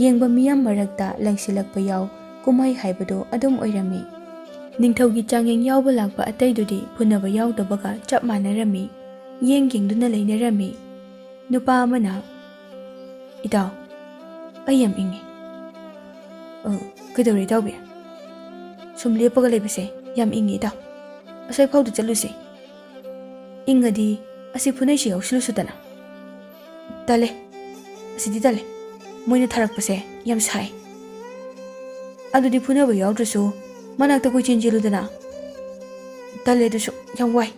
ꯌꯦꯡꯕ ꯃꯤꯌꯥꯝ ꯃꯔꯛꯇ ꯂꯪꯁꯤꯜꯂꯛꯄ ꯌꯥꯎ, ꯀꯨꯝꯍꯩ ꯍꯥꯏꯕꯗꯨ ꯑꯗꯨꯝ ꯑꯣꯏꯔꯝꯃꯤ꯫ ꯅꯤꯡꯊꯧꯒꯤ ꯆꯥꯡꯌꯦꯡ ꯌꯥꯎꯕ ꯂꯥꯛꯄ ꯑꯇꯩꯗꯨꯗꯤ ꯐꯨꯅꯕ ꯌꯥꯎꯗꯕꯒ ꯆꯞ ꯃꯥꯟꯅꯔꯝꯃꯤ꯫ ꯌꯦꯡ ꯌꯦꯡꯗꯨꯅ ꯂꯩꯅꯔꯝꯃꯤ꯫ ꯅꯨꯄꯥ ꯑꯃꯅ, "ꯏꯇꯥꯎ, ꯑꯩ ꯌꯥꯝ ꯏꯪꯉꯤ꯫" "ꯑ, ꯀꯩꯗꯧꯔꯦ ꯏꯇꯥꯎꯕꯤ? ꯁꯨꯝ ꯂꯦꯞꯄꯒ ꯂꯩꯕꯁꯦ ꯌꯥꯝ ꯏꯪꯉꯤ ꯏꯇꯥꯎ꯫ ꯑꯁ꯭ꯋꯥꯏꯐꯥꯎꯗ ꯆꯠꯂꯨꯁꯦ꯫ ꯏꯪꯉꯗꯤ ꯑꯁꯤ ꯐꯨꯅꯩꯁꯤ ꯌꯥꯎꯁꯤꯜꯂꯨꯁꯨꯗꯅ꯫" "ꯇꯜꯂꯦ, ꯑꯁꯤꯗꯤ ꯇꯜꯂꯦ꯫ ꯃꯣꯏꯅ ꯊꯥꯔꯛꯄꯁꯦ ꯌꯥꯝ ꯁꯥꯏ꯫" "ꯑꯗꯨꯗꯤ ꯐꯨꯅꯕ ꯌꯥꯎꯗ꯭ꯔꯁꯨ ꯃꯅꯥꯛꯇ ꯀꯣꯏꯆꯦꯟ ꯆꯦꯜꯂꯨꯗꯅ꯫" "ꯇꯜꯂꯦ ꯑꯗꯨꯁꯨ, ꯌꯥꯝ ꯋꯥꯏ꯫"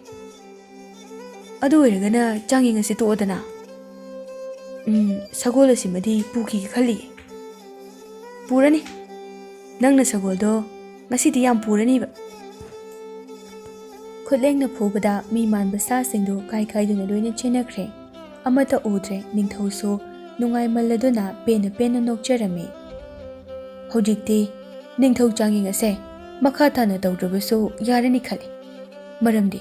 "ꯑꯗꯨ ꯑꯣꯏꯔꯒꯅ ꯆꯥꯡꯌꯦꯡ ꯑꯁꯤ ꯇꯣꯛꯑꯣꯗꯅ꯫" "ꯎꯝ, ꯁꯒꯣꯜ ꯑꯁꯤꯃꯗꯤ ꯄꯨꯈꯤꯒꯦ ꯈꯜꯂꯤꯌꯦ꯫" "ꯄꯨꯔꯅꯤ꯫ ꯅꯪꯅ ꯁꯒꯣꯜꯗꯣ ꯉꯁꯤꯗꯤ ꯌꯥꯝ ꯄꯨꯔꯅꯤꯕ꯫" ꯈꯨꯠꯂꯦꯡꯅ ꯐꯨꯕꯗ ꯃꯤ ꯃꯥꯟꯕ ꯁꯥꯁꯤꯡꯗꯨ ꯀꯥꯏ ꯀꯥꯏꯗꯨꯅ ꯂꯣꯏꯅ ꯆꯦꯟꯅꯈ꯭ꯔꯦ꯫ ꯑꯃꯠꯇ ꯎꯗ꯭ꯔꯦ꯫ ꯅꯤꯡꯊꯧꯁꯨ ꯅꯨꯡꯉꯥꯏꯃꯜꯂꯗꯨꯅ ꯄꯦꯟꯅ ꯄꯦꯟꯅ ꯅꯣꯛꯆꯔꯝꯃꯤ꯫ "ꯍꯧꯖꯤꯛꯇꯤ ꯅꯤꯡꯊꯧ ꯆꯥꯡꯌꯦꯡ ꯑꯁꯦ ꯃꯈꯥ ꯇꯥꯅ ꯇꯧꯗ꯭ꯔꯕꯁꯨ ꯌꯥꯔꯅꯤ ꯈꯜꯂꯤ꯫ ꯃꯔꯝꯗꯤ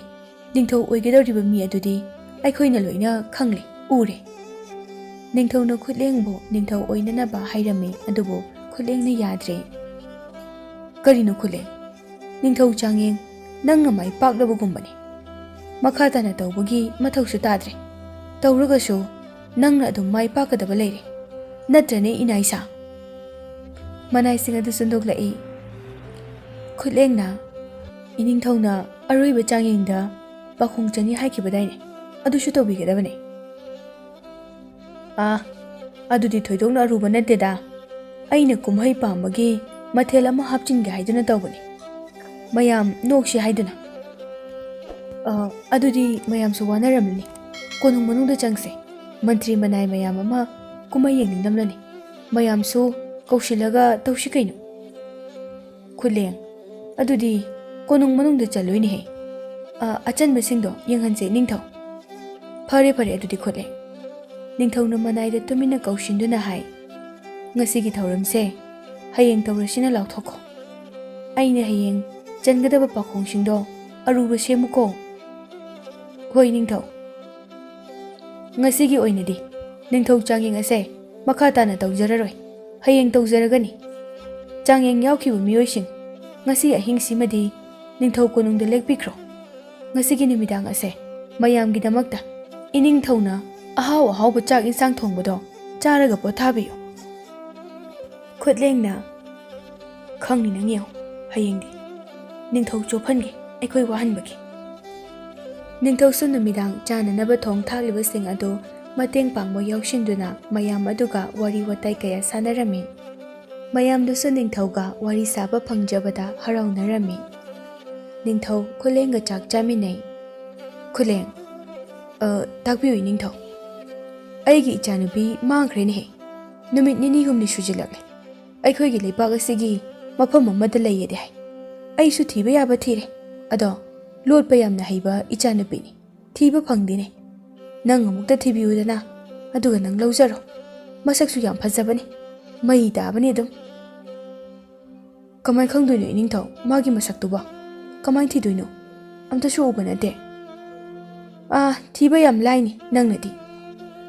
ꯅꯤꯡꯊꯧ ꯑꯣꯏꯒꯗꯧꯔꯤꯕ ꯃꯤ ꯑꯗꯨꯗꯤ ꯑꯩꯈꯣꯏꯅ ꯂꯣꯏꯅ ꯈꯪꯂꯦ, ꯎꯔꯦ꯫" ꯅꯤꯡꯊꯧꯅ ꯈꯨꯠꯂꯦꯡꯕꯨ ꯅꯤꯡꯊꯧ ꯑꯣꯏꯅꯅꯕ ꯍꯥꯏꯔꯝꯃꯤ, ꯑꯗꯨꯕꯨ ꯈꯨꯠꯂꯦꯡꯅ ꯌꯥꯗ꯭ꯔꯦ꯫ "ꯀꯔꯤꯅꯣ ꯈꯨꯠꯂꯦꯡ? ꯅꯤꯡꯊꯧ ꯆꯥꯡꯌꯦꯡ ꯅꯪꯅ ꯃꯥꯏ ꯄꯥꯛꯂꯕꯒꯨꯝꯕꯅꯤ꯫ ꯃꯈꯥ ꯇꯥꯅ ꯇꯧꯕꯒꯤ ꯃꯊꯧꯁꯨ ꯇꯥꯗ꯭ꯔꯦ꯫ ꯇꯧꯔꯒꯁꯨ ꯅꯪꯅ ꯑꯗꯨꯝ ꯃꯥꯏ ꯄꯥꯛꯀꯗꯕ ꯂꯩꯔꯦ, ꯅꯠꯇ꯭ꯔꯅꯦ ꯏꯅꯥꯏꯁꯥ?" ꯃꯅꯥꯏꯁꯤꯡ ꯑꯗꯨ ꯆꯨꯟꯗꯣꯛꯂꯛꯏ꯫ ꯈꯨꯠꯂꯦꯡꯅ, "ꯏꯅꯤꯡꯊꯧꯅ ꯑꯔꯣꯏꯕ ꯆꯥꯡꯌꯦꯡꯗ ꯄꯥꯈꯣꯡ ꯆꯅꯤ ꯍꯥꯏꯈꯤꯕꯗꯥꯏꯅꯦ? ꯑꯗꯨꯁꯨ ꯇꯧꯕꯤꯒꯗꯕꯅꯦ꯫" "ꯑꯥ, ꯑꯗꯨꯗꯤ ꯊꯣꯏꯗꯣꯛꯅ ꯑꯔꯨꯕ ꯅꯠꯇꯦꯗ꯫ ꯑꯩꯅ ꯀꯨꯝꯍꯩ ꯄꯥꯝꯕꯒꯤ ꯃꯊꯦꯜ ꯑꯃ ꯍꯥꯞꯆꯤꯟꯒꯦ ꯍꯥꯏꯗꯨꯅ ꯇꯧꯕꯅꯤ꯫ ꯃꯌꯥꯝ ꯅꯣꯛꯁꯤ ꯍꯥꯏꯗꯨꯅ꯫ "ꯑ, ꯑꯗꯨꯗꯤ ꯃꯌꯥꯝꯁꯨ ꯋꯥꯅꯔꯝꯂꯅꯤ꯫ ꯀꯣꯅꯨꯡ ꯃꯅꯨꯡꯗ ꯆꯪꯁꯦ꯫ ꯃꯟꯇ꯭ꯔꯤ ꯃꯅꯥꯏ ꯃꯌꯥꯝ ꯑꯃ ꯀꯨꯝꯍꯩ ꯌꯦꯡꯅꯤꯡꯂꯝꯂꯅꯤ꯫ ꯃꯌꯥꯝꯁꯨ ꯀꯧꯁꯤꯜꯂꯒ ꯇꯧꯁꯤ ꯀꯩꯅꯣ?" ꯈꯨꯠꯂꯦꯡ, "ꯑꯗꯨꯗꯤ ꯀꯣꯅꯨꯡ ꯃꯅꯨꯡꯗ ꯆꯜꯂꯣꯏꯅꯦꯍꯦ꯫ ꯑ, ꯑꯆꯟꯕꯁꯤꯡꯗꯣ ꯌꯦꯡꯍꯟꯁꯦ ꯅꯤꯡꯊꯧ꯫" "ꯐꯔꯦ, ꯐꯔꯦ, ꯑꯗꯨꯗꯤ ꯈꯨꯠꯂꯦꯡ꯫" ꯅꯤꯡꯊꯧꯅ ꯃꯅꯥꯏꯗ ꯇꯨꯃꯤꯟꯅ ꯀꯧꯁꯤꯟꯗꯨꯅ ꯍꯥꯏ, "ꯉꯁꯤꯒꯤ ꯊꯧꯔꯝꯁꯦ ꯍꯌꯦꯡ ꯇꯧꯔꯁꯤꯅ ꯂꯥꯎꯊꯣꯛꯈꯣ꯫ ꯑꯩꯅ ꯍꯌꯦꯡ ꯆꯟꯒꯗꯕ ꯄꯥꯈꯣꯡꯁꯤꯡꯗꯣ ꯑꯔꯨꯕ ꯁꯦꯝꯃꯨꯀꯣ꯫" "ꯍꯣꯏ ꯅꯤꯡꯊꯧ꯫ ꯉꯁꯤꯒꯤ ꯑꯣꯏꯅꯗꯤ ꯅꯤꯡꯊꯧ ꯆꯥꯡꯌꯦꯡ ꯑꯁꯦ ꯃꯈꯥ ꯇꯥꯅ ꯇꯧꯖꯔꯔꯣꯏ꯫ ꯍꯌꯦꯡ ꯇꯧꯖꯔꯒꯅꯤ꯫ ꯆꯥꯡꯌꯦꯡ ꯌꯥꯎꯈꯤꯕ ꯃꯤꯑꯣꯏꯁꯤꯡ, ꯉꯁꯤ ꯑꯍꯤꯡꯁꯤꯃꯗꯤ ꯅꯤꯡꯊꯧ ꯀꯣꯅꯨꯡꯗ ꯂꯦꯛꯄꯤꯈ꯭ꯔꯣ꯫ ꯉꯁꯤꯒꯤ ꯅꯨꯃꯤꯗꯥꯡ ꯑꯁꯦ ꯃꯌꯥꯝꯒꯤꯗꯃꯛꯇ ꯏꯅꯤꯡꯊꯧꯅ ꯑꯍꯥꯎ ꯑꯍꯥꯎꯕ ꯆꯥꯛ ꯏꯟꯁꯥꯡ ꯊꯣꯡꯕꯗꯣ ꯆꯥꯔꯒ ꯄꯣꯊꯥꯕꯤꯌꯨ꯫" ꯈꯨꯠꯂꯦꯡꯅ, "ꯈꯪꯅꯤ ꯅꯪ ꯌꯦꯡꯉꯨ, ꯍꯌꯦꯡꯗꯤ ꯅꯤꯡꯊꯧ ꯆꯣꯞꯍꯟꯒꯦ ꯑꯩꯈꯣꯏ ꯋꯥꯍꯟꯕꯒꯤ꯫" ꯅꯤꯡꯊꯧꯁꯨ ꯅꯨꯃꯤꯗꯥꯡ ꯆꯥꯅꯅꯕ ꯊꯣꯡ ꯊꯥꯛꯂꯤꯕꯁꯤꯡ ꯑꯗꯨ ꯃꯇꯦꯡ ꯄꯥꯡꯕ ꯌꯥꯎꯁꯤꯟꯗꯨꯅ ꯃꯌꯥꯝ ꯑꯗꯨꯒ ꯋꯥꯔꯤ ꯋꯥꯇꯥꯏ ꯀꯌꯥ ꯁꯥꯟꯅꯔꯝꯃꯤ꯫ ꯃꯌꯥꯝꯗꯨꯁꯨ ꯅꯤꯡꯊꯧꯒ ꯋꯥꯔꯤ ꯁꯥꯕ ꯐꯪꯖꯕꯗ ꯍꯔꯥꯎꯅꯔꯝꯃꯤ꯫ ꯅꯤꯡꯊꯧ ꯈꯨꯂꯦꯡꯒ ꯆꯥꯛ ꯆꯥꯃꯤꯟꯅꯩ꯫ ꯈꯨꯂꯦꯡ, "ꯑ, ꯇꯥꯛꯄꯤꯌꯨ ꯏꯅꯤꯡꯊꯧ꯫ ꯑꯩꯒꯤ ꯏꯆꯥꯅꯨꯄꯤ ꯃꯥꯡꯈ꯭ꯔꯦꯅꯦꯍꯦ꯫ ꯅꯨꯃꯤꯠ ꯅꯤꯅꯤ ꯍꯨꯝꯅꯤ ꯁꯨꯖꯤꯜꯂꯛꯂꯦ꯫ ꯑꯩꯈꯣꯏꯒꯤ ꯂꯩꯄꯥꯛ ꯑꯁꯤꯒꯤ ꯃꯐꯝ ꯑꯃꯗ ꯂꯩꯌꯦꯗꯤ ꯍꯥꯏ꯫ ꯑꯩꯁꯨ ꯊꯤꯕ ꯌꯥꯕ ꯊꯤꯔꯦ꯫ ꯑꯗꯣ ꯂꯣꯠꯄ ꯌꯥꯝꯅ ꯍꯩꯕ ꯏꯆꯥꯅꯨꯄꯤꯅꯤ꯫ ꯊꯤꯕ ꯐꯪꯗꯦꯅꯦ꯫ ꯅꯪ ꯑꯃꯨꯛꯇ ꯊꯤꯕꯤꯌꯨꯗꯅ, ꯑꯗꯨꯒ ꯅꯪ ꯂꯧꯖꯔꯣ꯫ ꯃꯁꯛꯁꯨ ꯌꯥꯝ ꯐꯖꯕꯅꯤ꯫ ꯃꯩ ꯇꯥꯕꯅꯤ ꯑꯗꯨꯝ꯫" "ꯀꯃꯥꯏ ꯈꯪꯗꯣꯏꯅꯣ ꯏꯅꯤꯡꯊꯧ ꯃꯥꯒꯤ ꯃꯁꯛꯇꯨꯕꯣ? ꯀꯃꯥꯏ ꯊꯤꯗꯣꯏꯅꯣ? ꯑꯝꯇꯁꯨ ꯎꯕ ꯅꯠꯇꯦ꯫" "ꯑꯥ, ꯊꯤꯕ ꯌꯥꯝ ꯂꯥꯏꯅꯤ ꯅꯪꯅꯗꯤ꯫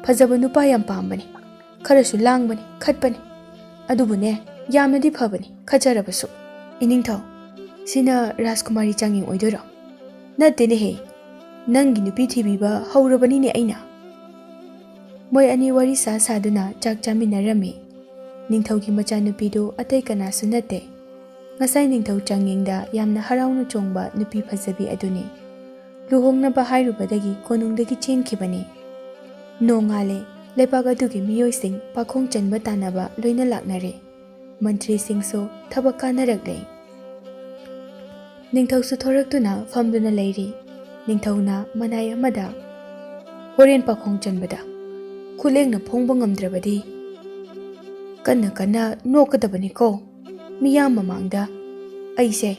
ꯐꯖꯕ ꯅꯨꯄꯥ ꯌꯥꯝ ꯄꯥꯝꯕꯅꯤ꯫ ꯈꯔꯁꯨ ꯂꯥꯡꯕꯅꯤ, ꯈꯠꯄꯅꯤ꯫ ꯑꯗꯨꯕꯨꯅꯦ, ꯌꯥꯝꯅꯗꯤ ꯐꯕꯅꯤ, ꯈꯠꯆꯔꯕꯁꯨ꯫" "ꯏꯅꯤꯡꯊꯧ, ꯁꯤꯅ ꯔꯥꯖꯀꯨꯃꯥꯔꯤ ꯆꯥꯡꯌꯦꯡ ꯑꯣꯏꯗꯣꯏꯔꯣ?" "ꯅꯠꯇꯦꯅꯦꯍꯦ, ꯅꯪꯒꯤ ꯅꯨꯄꯤ ꯊꯤꯕꯤꯕ ꯍꯧꯔꯕꯅꯤꯅꯦ ꯑꯩꯅ꯫" ꯃꯣꯏ ꯑꯅꯤ ꯋꯥꯔꯤ ꯁꯥ ꯁꯥꯗꯨꯅ ꯆꯥꯛ ꯆꯥꯃꯤꯟꯅꯔꯝꯃꯤ꯫ ꯅꯤꯡꯊꯧꯒꯤ ꯃꯆꯥꯅꯨꯄꯤꯗꯨ ꯑꯇꯩ ꯀꯅꯥꯁꯨ ꯅꯠꯇꯦ꯫ ꯉꯁꯥꯏ ꯅꯤꯡꯊꯧ ꯆꯥꯡꯌꯦꯡꯗ ꯌꯥꯝꯅ ꯍꯔꯥꯎꯅ ꯆꯣꯡꯕ ꯅꯨꯄꯤ ꯐꯖꯕꯤ ꯑꯗꯨꯅꯤ꯫ ꯂꯨꯍꯣꯡꯅꯕ ꯍꯥꯏꯔꯨꯕꯗꯒꯤ ꯀꯣꯅꯨꯡꯗꯒꯤ ꯆꯦꯟꯈꯤꯕꯅꯤ꯫ ꯅꯣꯡꯉꯥꯜꯂꯦ, ꯂꯩꯕꯥꯛ ꯑꯗꯨꯒꯤ ꯃꯤꯑꯣꯏꯁꯤꯡ ꯄꯥꯈꯣꯡ ꯆꯟꯕ ꯇꯥꯟꯅꯕ ꯂꯣꯏꯅ ꯂꯥꯛꯅꯔꯦ꯫ ꯃꯟꯇ꯭ꯔꯤꯁꯤꯡꯁꯨ ꯊꯕꯛ ꯀꯥꯟꯅꯔꯛꯂꯦ꯫ ꯅꯤꯡꯊꯧꯁꯨ ꯊꯣꯔꯛꯇꯨꯅ ꯐꯝꯗꯨꯅ ꯂꯩꯔꯤ꯫ ꯅꯤꯡꯊꯧꯅ ꯃꯅꯥꯏ ꯑꯃꯗ ꯍꯣꯔꯦꯟ ꯄꯥꯈꯣꯡ ꯆꯟꯕꯗ ꯈꯨꯠꯂꯦꯡꯅ ꯐꯣꯡꯕ ꯉꯝꯗ꯭ꯔꯕꯗꯤ ꯀꯟꯅ ꯀꯟꯅ ꯅꯣꯛꯀꯗꯕꯅꯤꯀꯣ, ꯃꯤꯌꯥꯝ ꯃꯃꯥꯡꯗ ꯑꯩꯁꯦ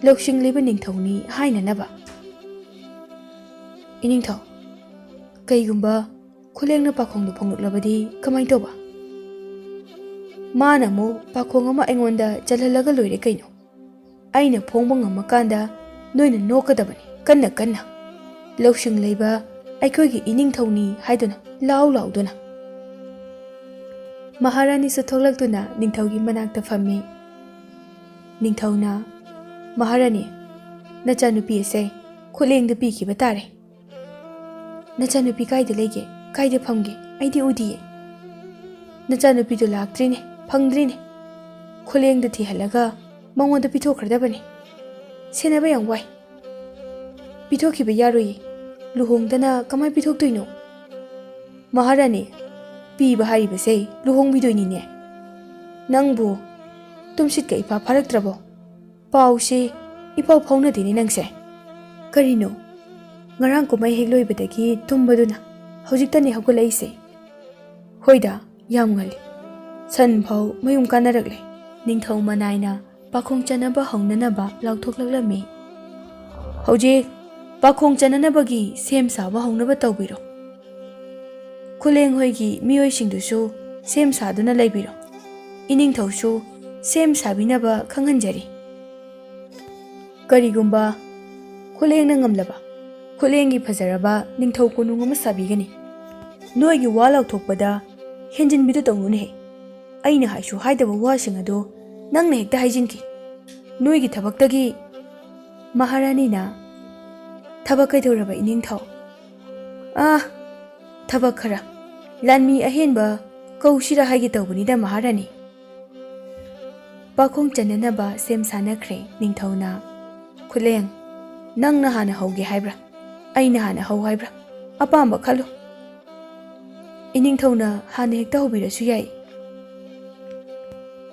ꯂꯧꯁꯤꯡ ꯂꯩꯕ ꯅꯤꯡꯊꯧꯅꯤ ꯍꯥꯏꯅꯅꯕ꯫ ꯏꯅꯤꯡꯊꯧ, ꯀꯩꯒꯨꯝꯕ ꯈꯨꯠꯂꯦꯡꯅ ꯄꯥꯈꯣꯡꯗꯨ ꯐꯣꯡꯂꯛꯂꯕꯗꯤ ꯀꯃꯥꯏ ꯇꯧꯕ? ꯃꯥꯅ ꯑꯃꯨꯛ ꯄꯥꯈꯣꯡ ꯑꯃ ꯑꯩꯉꯣꯟꯗ ꯆꯜꯍꯜꯂꯒ ꯂꯣꯏꯔꯦ ꯀꯩꯅꯣ꯫ ꯑꯩꯅ ꯐꯣꯡꯕ ꯉꯝꯃꯀꯥꯟꯗ ꯅꯣꯏꯅ ꯅꯣꯛꯀꯗꯕꯅꯤ, ꯀꯟꯅ ꯀꯟꯅ꯫ ꯂꯧꯁꯤꯡ ꯂꯩꯕ ꯑꯩꯈꯣꯏꯒꯤ ꯏꯅꯤꯡꯊꯧꯅꯤ ꯍꯥꯏꯗꯨꯅ ꯂꯥꯎ ꯂꯥꯎꯗꯨꯅ꯫ ꯃꯍꯥꯔꯥꯅꯤꯁꯨ ꯊꯣꯛꯂꯛꯇꯨꯅ ꯅꯤꯡꯊꯧꯒꯤ ꯃꯅꯥꯛꯇ ꯐꯝꯃꯤ꯫ ꯅꯤꯡꯊꯧꯅ, "ꯃꯍꯥꯔꯥꯅꯤ, ꯅꯆꯥꯅꯨꯄꯤ ꯑꯁꯦ ꯈꯨꯠꯂꯦꯡꯗ ꯄꯤꯈꯤꯕ ꯇꯥꯔꯦ꯫ ꯅꯆꯥꯅꯨꯄꯤ ꯀꯥꯏꯗ ꯂꯩꯒꯦ? ꯀꯥꯏꯗ ꯐꯝꯒꯦ? ꯑꯩꯗꯤ ꯎꯗꯤꯌꯦ꯫ ꯅꯆꯥꯅꯨꯄꯤꯗꯨ ꯂꯥꯛꯇ꯭ꯔꯤꯅꯦ, ꯐꯪꯗ꯭ꯔꯤꯅꯦ꯫ ꯈꯨꯠꯂꯦꯡꯗ ꯊꯤꯍꯜꯂꯒ ꯃꯉꯣꯟꯗ ꯄꯤꯊꯣꯛꯈ꯭ꯔꯗꯕꯅꯤ꯫ ꯁꯦꯟꯅꯕ ꯌꯥꯝ ꯋꯥꯏ꯫ ꯄꯤꯊꯣꯛꯈꯤꯕ ꯌꯥꯔꯣꯏꯌꯦ꯫ ꯂꯨꯍꯣꯡꯗꯅ ꯀꯃꯥꯏ ꯄꯤꯊꯣꯛꯇꯣꯏꯅꯣ?" "ꯃꯍꯥꯔꯥꯅꯤ, ꯄꯤꯕ ꯍꯥꯏꯔꯤꯕꯁꯦ ꯂꯨꯍꯣꯡꯕꯤꯗꯣꯏꯅꯤꯅꯦ꯫ ꯅꯪꯕꯨ ꯇꯨꯝꯁꯤꯠꯀ ꯏꯐꯥ ꯐꯥꯔꯛꯇ꯭ꯔꯕꯣ? ꯄꯥꯎꯁꯤ ꯏꯐꯥꯎ ꯐꯥꯎꯅꯗꯦꯅꯦ ꯅꯪꯁꯦ꯫ ꯀꯔꯤꯅꯣ? ꯉꯔꯥꯡ ꯀꯨꯝꯍꯩ ꯍꯦꯛ ꯂꯣꯏꯕꯗꯒꯤ ꯇꯨꯝꯕꯗꯨꯅ ꯍꯧꯖꯤꯛꯇꯅꯦ ꯍꯧꯒꯠꯂꯛꯏꯁꯦ꯫" "ꯍꯣꯏꯗ, ꯌꯥꯝ ꯉꯜꯂꯤ꯫ ꯁꯟ ꯐꯥꯎ ꯃꯌꯨꯝ ꯀꯥꯟꯅꯔꯛꯂꯦ꯫" ꯅꯤꯡꯊꯧ ꯃꯅꯥꯏꯅ ꯄꯥꯈꯣꯡ ꯆꯟꯅꯕ ꯍꯧꯅꯅꯕ ꯂꯥꯎꯊꯣꯛꯂꯛꯂꯝꯃꯤ꯫ "ꯍꯧꯖꯤꯛ ꯄꯥꯈꯣꯡ ꯆꯟꯅꯅꯕꯒꯤ ꯁꯦꯝ ꯁꯥꯕ ꯍꯧꯅꯕ ꯇꯧꯕꯤꯔꯣ꯫ ꯈꯨꯂꯦꯡ ꯍꯣꯏꯒꯤ ꯃꯤꯑꯣꯏꯁꯤꯡꯗꯨꯁꯨ ꯁꯦꯝ ꯁꯥꯗꯨꯅ ꯂꯩꯕꯤꯔꯣ꯫ ꯏꯅꯤꯡꯊꯧꯁꯨ ꯁꯦꯝ ꯁꯥꯕꯤꯅꯕ ꯈꯪꯍꯟꯖꯔꯤ꯫ ꯀꯔꯤꯒꯨꯝꯕ ꯈꯨꯂꯦꯡꯅ ꯉꯝꯂꯕ, ꯈꯨꯂꯦꯡꯒꯤ ꯐꯖꯔꯕ ꯅꯤꯡꯊꯧ ꯀꯣꯅꯨꯡ ꯑꯃ ꯁꯥꯕꯤꯒꯅꯤ꯫ ꯅꯣꯏꯒꯤ ꯋꯥ ꯂꯥꯎꯊꯣꯛꯄꯗ ꯍꯦꯟꯖꯤꯟꯕꯤꯗꯨ ꯇꯧꯅꯨꯅꯦꯍꯦ꯫ ꯑꯩꯅ ꯍꯥꯏꯁꯨ ꯍꯥꯏꯗꯕ ꯋꯥꯁꯤꯡ ꯑꯗꯨ ꯅꯪꯅ ꯍꯦꯛꯇ ꯍꯥꯏꯖꯤꯟꯈꯤ꯫ ꯅꯣꯏꯒꯤ ꯊꯕꯛꯇꯒꯤ" ꯃꯍꯥꯔꯥꯅꯤꯅ, "ꯊꯕꯛ ꯀꯩꯗꯧꯔꯕ ꯏꯅꯤꯡꯊꯧ?" "ꯑꯥ, ꯊꯕꯛ ꯈꯔ꯫ ꯂꯥꯟꯃꯤ ꯑꯍꯦꯟꯕ ꯀꯧꯁꯤꯔ ꯍꯥꯏꯒꯦ ꯇꯧꯕꯅꯤꯗ ꯃꯍꯥꯔꯥꯅꯤ꯫" ꯄꯥꯈꯣꯡ ꯆꯟꯅꯅꯕ ꯁꯦꯝ ꯁꯥꯅꯈ꯭ꯔꯦ ꯅꯤꯡꯊꯧꯅ꯫ "ꯈꯨꯠꯂꯦꯡ, ꯅꯪꯅ ꯍꯥꯟꯅ ꯍꯧꯒꯦ ꯍꯥꯏꯕ꯭ꯔꯥ? ꯑꯩꯅ ꯍꯥꯟꯅ ꯍꯧ ꯍꯥꯏꯕ꯭ꯔꯥ? ꯑꯄꯥꯝꯕ ꯈꯜꯂꯨ꯫" "ꯏꯅꯤꯡꯊꯧꯅ ꯍꯥꯟꯅ ꯍꯦꯛꯇ ꯍꯧꯕꯤꯔꯁꯨ ꯌꯥꯏ꯫"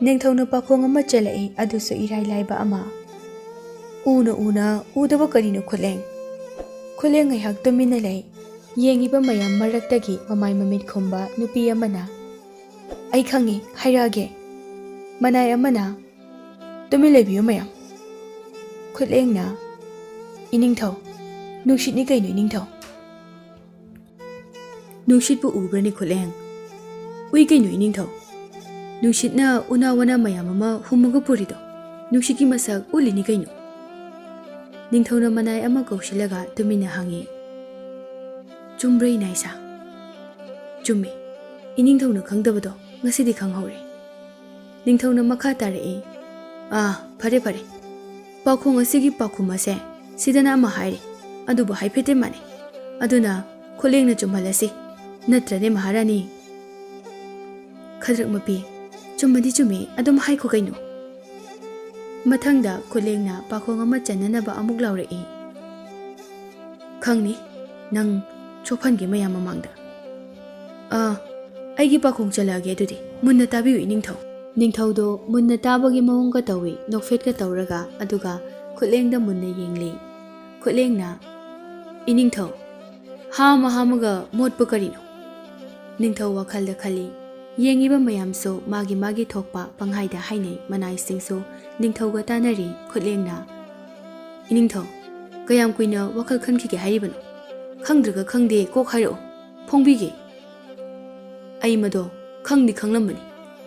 ꯅꯤꯡꯊꯧꯅ ꯄꯥꯈꯣꯡ ꯑꯃ ꯆꯦꯜꯂꯛꯏ, ꯑꯗꯨꯁꯨ ꯏꯔꯥꯏ ꯂꯥꯏꯕ ꯑꯃ꯫ ꯎꯅ ꯎꯅ ꯎꯗꯕ ꯀꯔꯤꯅꯣ ꯈꯨꯠꯂꯦꯡ? ꯈꯨꯠꯂꯦꯡ ꯉꯥꯏꯍꯥꯛ ꯇꯨꯃꯤꯟꯅ ꯂꯩ꯫ ꯌꯦꯡꯉꯤꯕ ꯃꯌꯥꯝ ꯃꯔꯛꯇꯒꯤ ꯃꯃꯥꯏ ꯃꯃꯤꯠ ꯈꯨꯝꯕ ꯅꯨꯄꯤ ꯑꯃꯅ, "ꯑꯩ ꯈꯪꯉꯤ, ꯍꯥꯏꯔꯛꯑꯒꯦ"꯫ ꯃꯅꯥꯏ ꯑꯃꯅ, "ꯇꯨꯃꯤꯟ ꯂꯩꯕꯤꯌꯨ ꯃꯌꯥꯝ"꯫ ꯈꯨꯠꯂꯦꯡꯅ, "ꯏꯅꯤꯡꯊꯧ, ꯅꯨꯡꯁꯤꯠꯅꯤ ꯀꯩꯅꯣ ꯏꯅꯤꯡꯊꯧ"꯫ "ꯅꯨꯡꯁꯤꯠꯄꯨ ꯎꯕ꯭ꯔꯅꯦ ꯈꯨꯠꯂꯦꯡ? ꯎꯏ ꯀꯩꯅꯣ ꯏꯅꯤꯡꯊꯧ꯫ ꯅꯨꯡꯁꯤꯠꯅ ꯎꯅꯥ ꯋꯥꯅꯥ ꯃꯌꯥꯝ ꯑꯃ ꯍꯨꯝꯃꯒ ꯄꯨꯔꯤꯗꯣ ꯅꯨꯡꯁꯤꯠꯀꯤ ꯃꯁꯛ ꯎꯠꯂꯤꯅꯤ ꯀꯩꯅꯣ"꯫ ꯅꯤꯡꯊꯧꯅ ꯃꯅꯥꯏ ꯑꯃ ꯀꯧꯁꯤꯜꯂꯒ ꯇꯨꯃꯤꯟꯅ ꯍꯪꯉꯤ, "ꯆꯨꯝꯕ꯭ꯔꯥ ꯏꯅꯥꯏꯁꯥ?" "ꯆꯨꯝꯃꯤ꯫ ꯏꯅꯤꯡꯊꯧꯅ ꯈꯪꯗꯕꯗꯣ ꯉꯁꯤꯗꯤ ꯈꯪꯍꯧꯔꯦ"꯫ ꯅꯤꯡꯊꯧꯅ ꯃꯈꯥ ꯇꯥꯔꯛꯏ, "ꯑꯥ, ꯐꯔꯦ ꯐꯔꯦ꯫ ꯄꯥꯎꯈꯣꯡ ꯑꯁꯤꯒꯤ ꯄꯥꯎꯈꯨꯝ ꯑꯁꯦ ꯁꯤꯗꯅ ꯑꯃ ꯍꯥꯏꯔꯤ, ꯑꯗꯨꯕꯨ ꯍꯥꯏꯐꯦꯠꯇꯤ ꯃꯥꯟꯅꯩ꯫ ꯑꯗꯨꯅ ꯈꯨꯠꯂꯦꯡꯅ ꯆꯨꯝꯍꯜꯂꯁꯤ, ꯅꯠꯇ꯭ꯔꯅꯦ ꯃꯍꯥꯔꯥꯅꯤ?" "ꯈꯗ꯭ꯔꯛ ꯃꯄꯤ, ꯆꯨꯝꯕꯗꯤ ꯆꯨꯝꯃꯤ, ꯑꯗꯨꯝ ꯍꯥꯏꯈꯣ ꯀꯩꯅꯣ"꯫ ꯃꯊꯪꯗ ꯈꯨꯠꯂꯦꯡꯅ ꯄꯥꯈꯣꯡ ꯑꯃ ꯆꯟꯅꯅꯕ ꯑꯃꯨꯛ ꯂꯥꯎꯔꯛꯏ꯫ "ꯈꯪꯅꯤ, ꯅꯪ ꯆꯣꯞꯍꯟꯒꯦ ꯃꯌꯥꯝ ꯃꯃꯥꯡꯗ꯫ ꯑꯥ, ꯑꯩꯒꯤ ꯄꯥꯈꯣꯡ ꯆꯜꯂꯛꯑꯒꯦ ꯑꯗꯨꯗꯤ, ꯃꯨꯟꯅ ꯇꯥꯕꯤꯌꯨ ꯏꯅꯤꯡꯊꯧ"꯫ ꯅꯤꯡꯊꯧꯗꯣ ꯃꯨꯟꯅ ꯇꯥꯕꯒꯤ ꯃꯑꯣꯡꯒ ꯇꯧꯏ, ꯅꯣꯛꯐꯦꯠꯀ ꯇꯧꯔꯒ, ꯑꯗꯨꯒ ꯈꯨꯠꯂꯦꯡꯗ ꯃꯨꯟꯅ ꯌꯦꯡꯂꯤ꯫ ꯈꯨꯠꯂꯦꯡꯅ, "ꯏꯅꯤꯡꯊꯧ, ꯍꯥꯝꯃ ꯍꯥꯝꯃꯒ ꯃꯣꯠꯄ ꯀꯔꯤꯅꯣ?" ꯅꯤꯡꯊꯧ ꯋꯥꯈꯜꯗ ꯈꯜꯂꯤ꯫ ꯌꯦꯡꯉꯤꯕ ꯃꯌꯥꯝꯁꯨ ꯃꯥꯒꯤ ꯃꯥꯒꯤ ꯊꯣꯛꯄ ꯄꯪꯍꯥꯏꯗ ꯍꯥꯏꯅꯩ꯫ ꯃꯅꯥꯏꯁꯤꯡꯁꯨ ꯅꯤꯡꯊꯧꯒ ꯇꯥꯟꯅꯔꯤ꯫ ꯈꯨꯠꯂꯦꯡꯅ, "ꯏꯅꯤꯡꯊꯧ, ꯀꯌꯥꯝ ꯀꯨꯏꯅ ꯋꯥꯈꯜ ꯈꯟꯈꯤꯒꯦ ꯍꯥꯏꯔꯤꯕꯅꯣ? ꯈꯪꯗ꯭ꯔꯒ ꯈꯪꯗꯦ ꯀꯣꯛ ꯍꯥꯏꯔꯛꯑꯣ, ꯐꯣꯡꯕꯤꯒꯦ"꯫ "ꯑꯩ ꯃꯗꯣ ꯈꯪꯗꯤ ꯈꯪꯂꯝꯕꯅꯤ,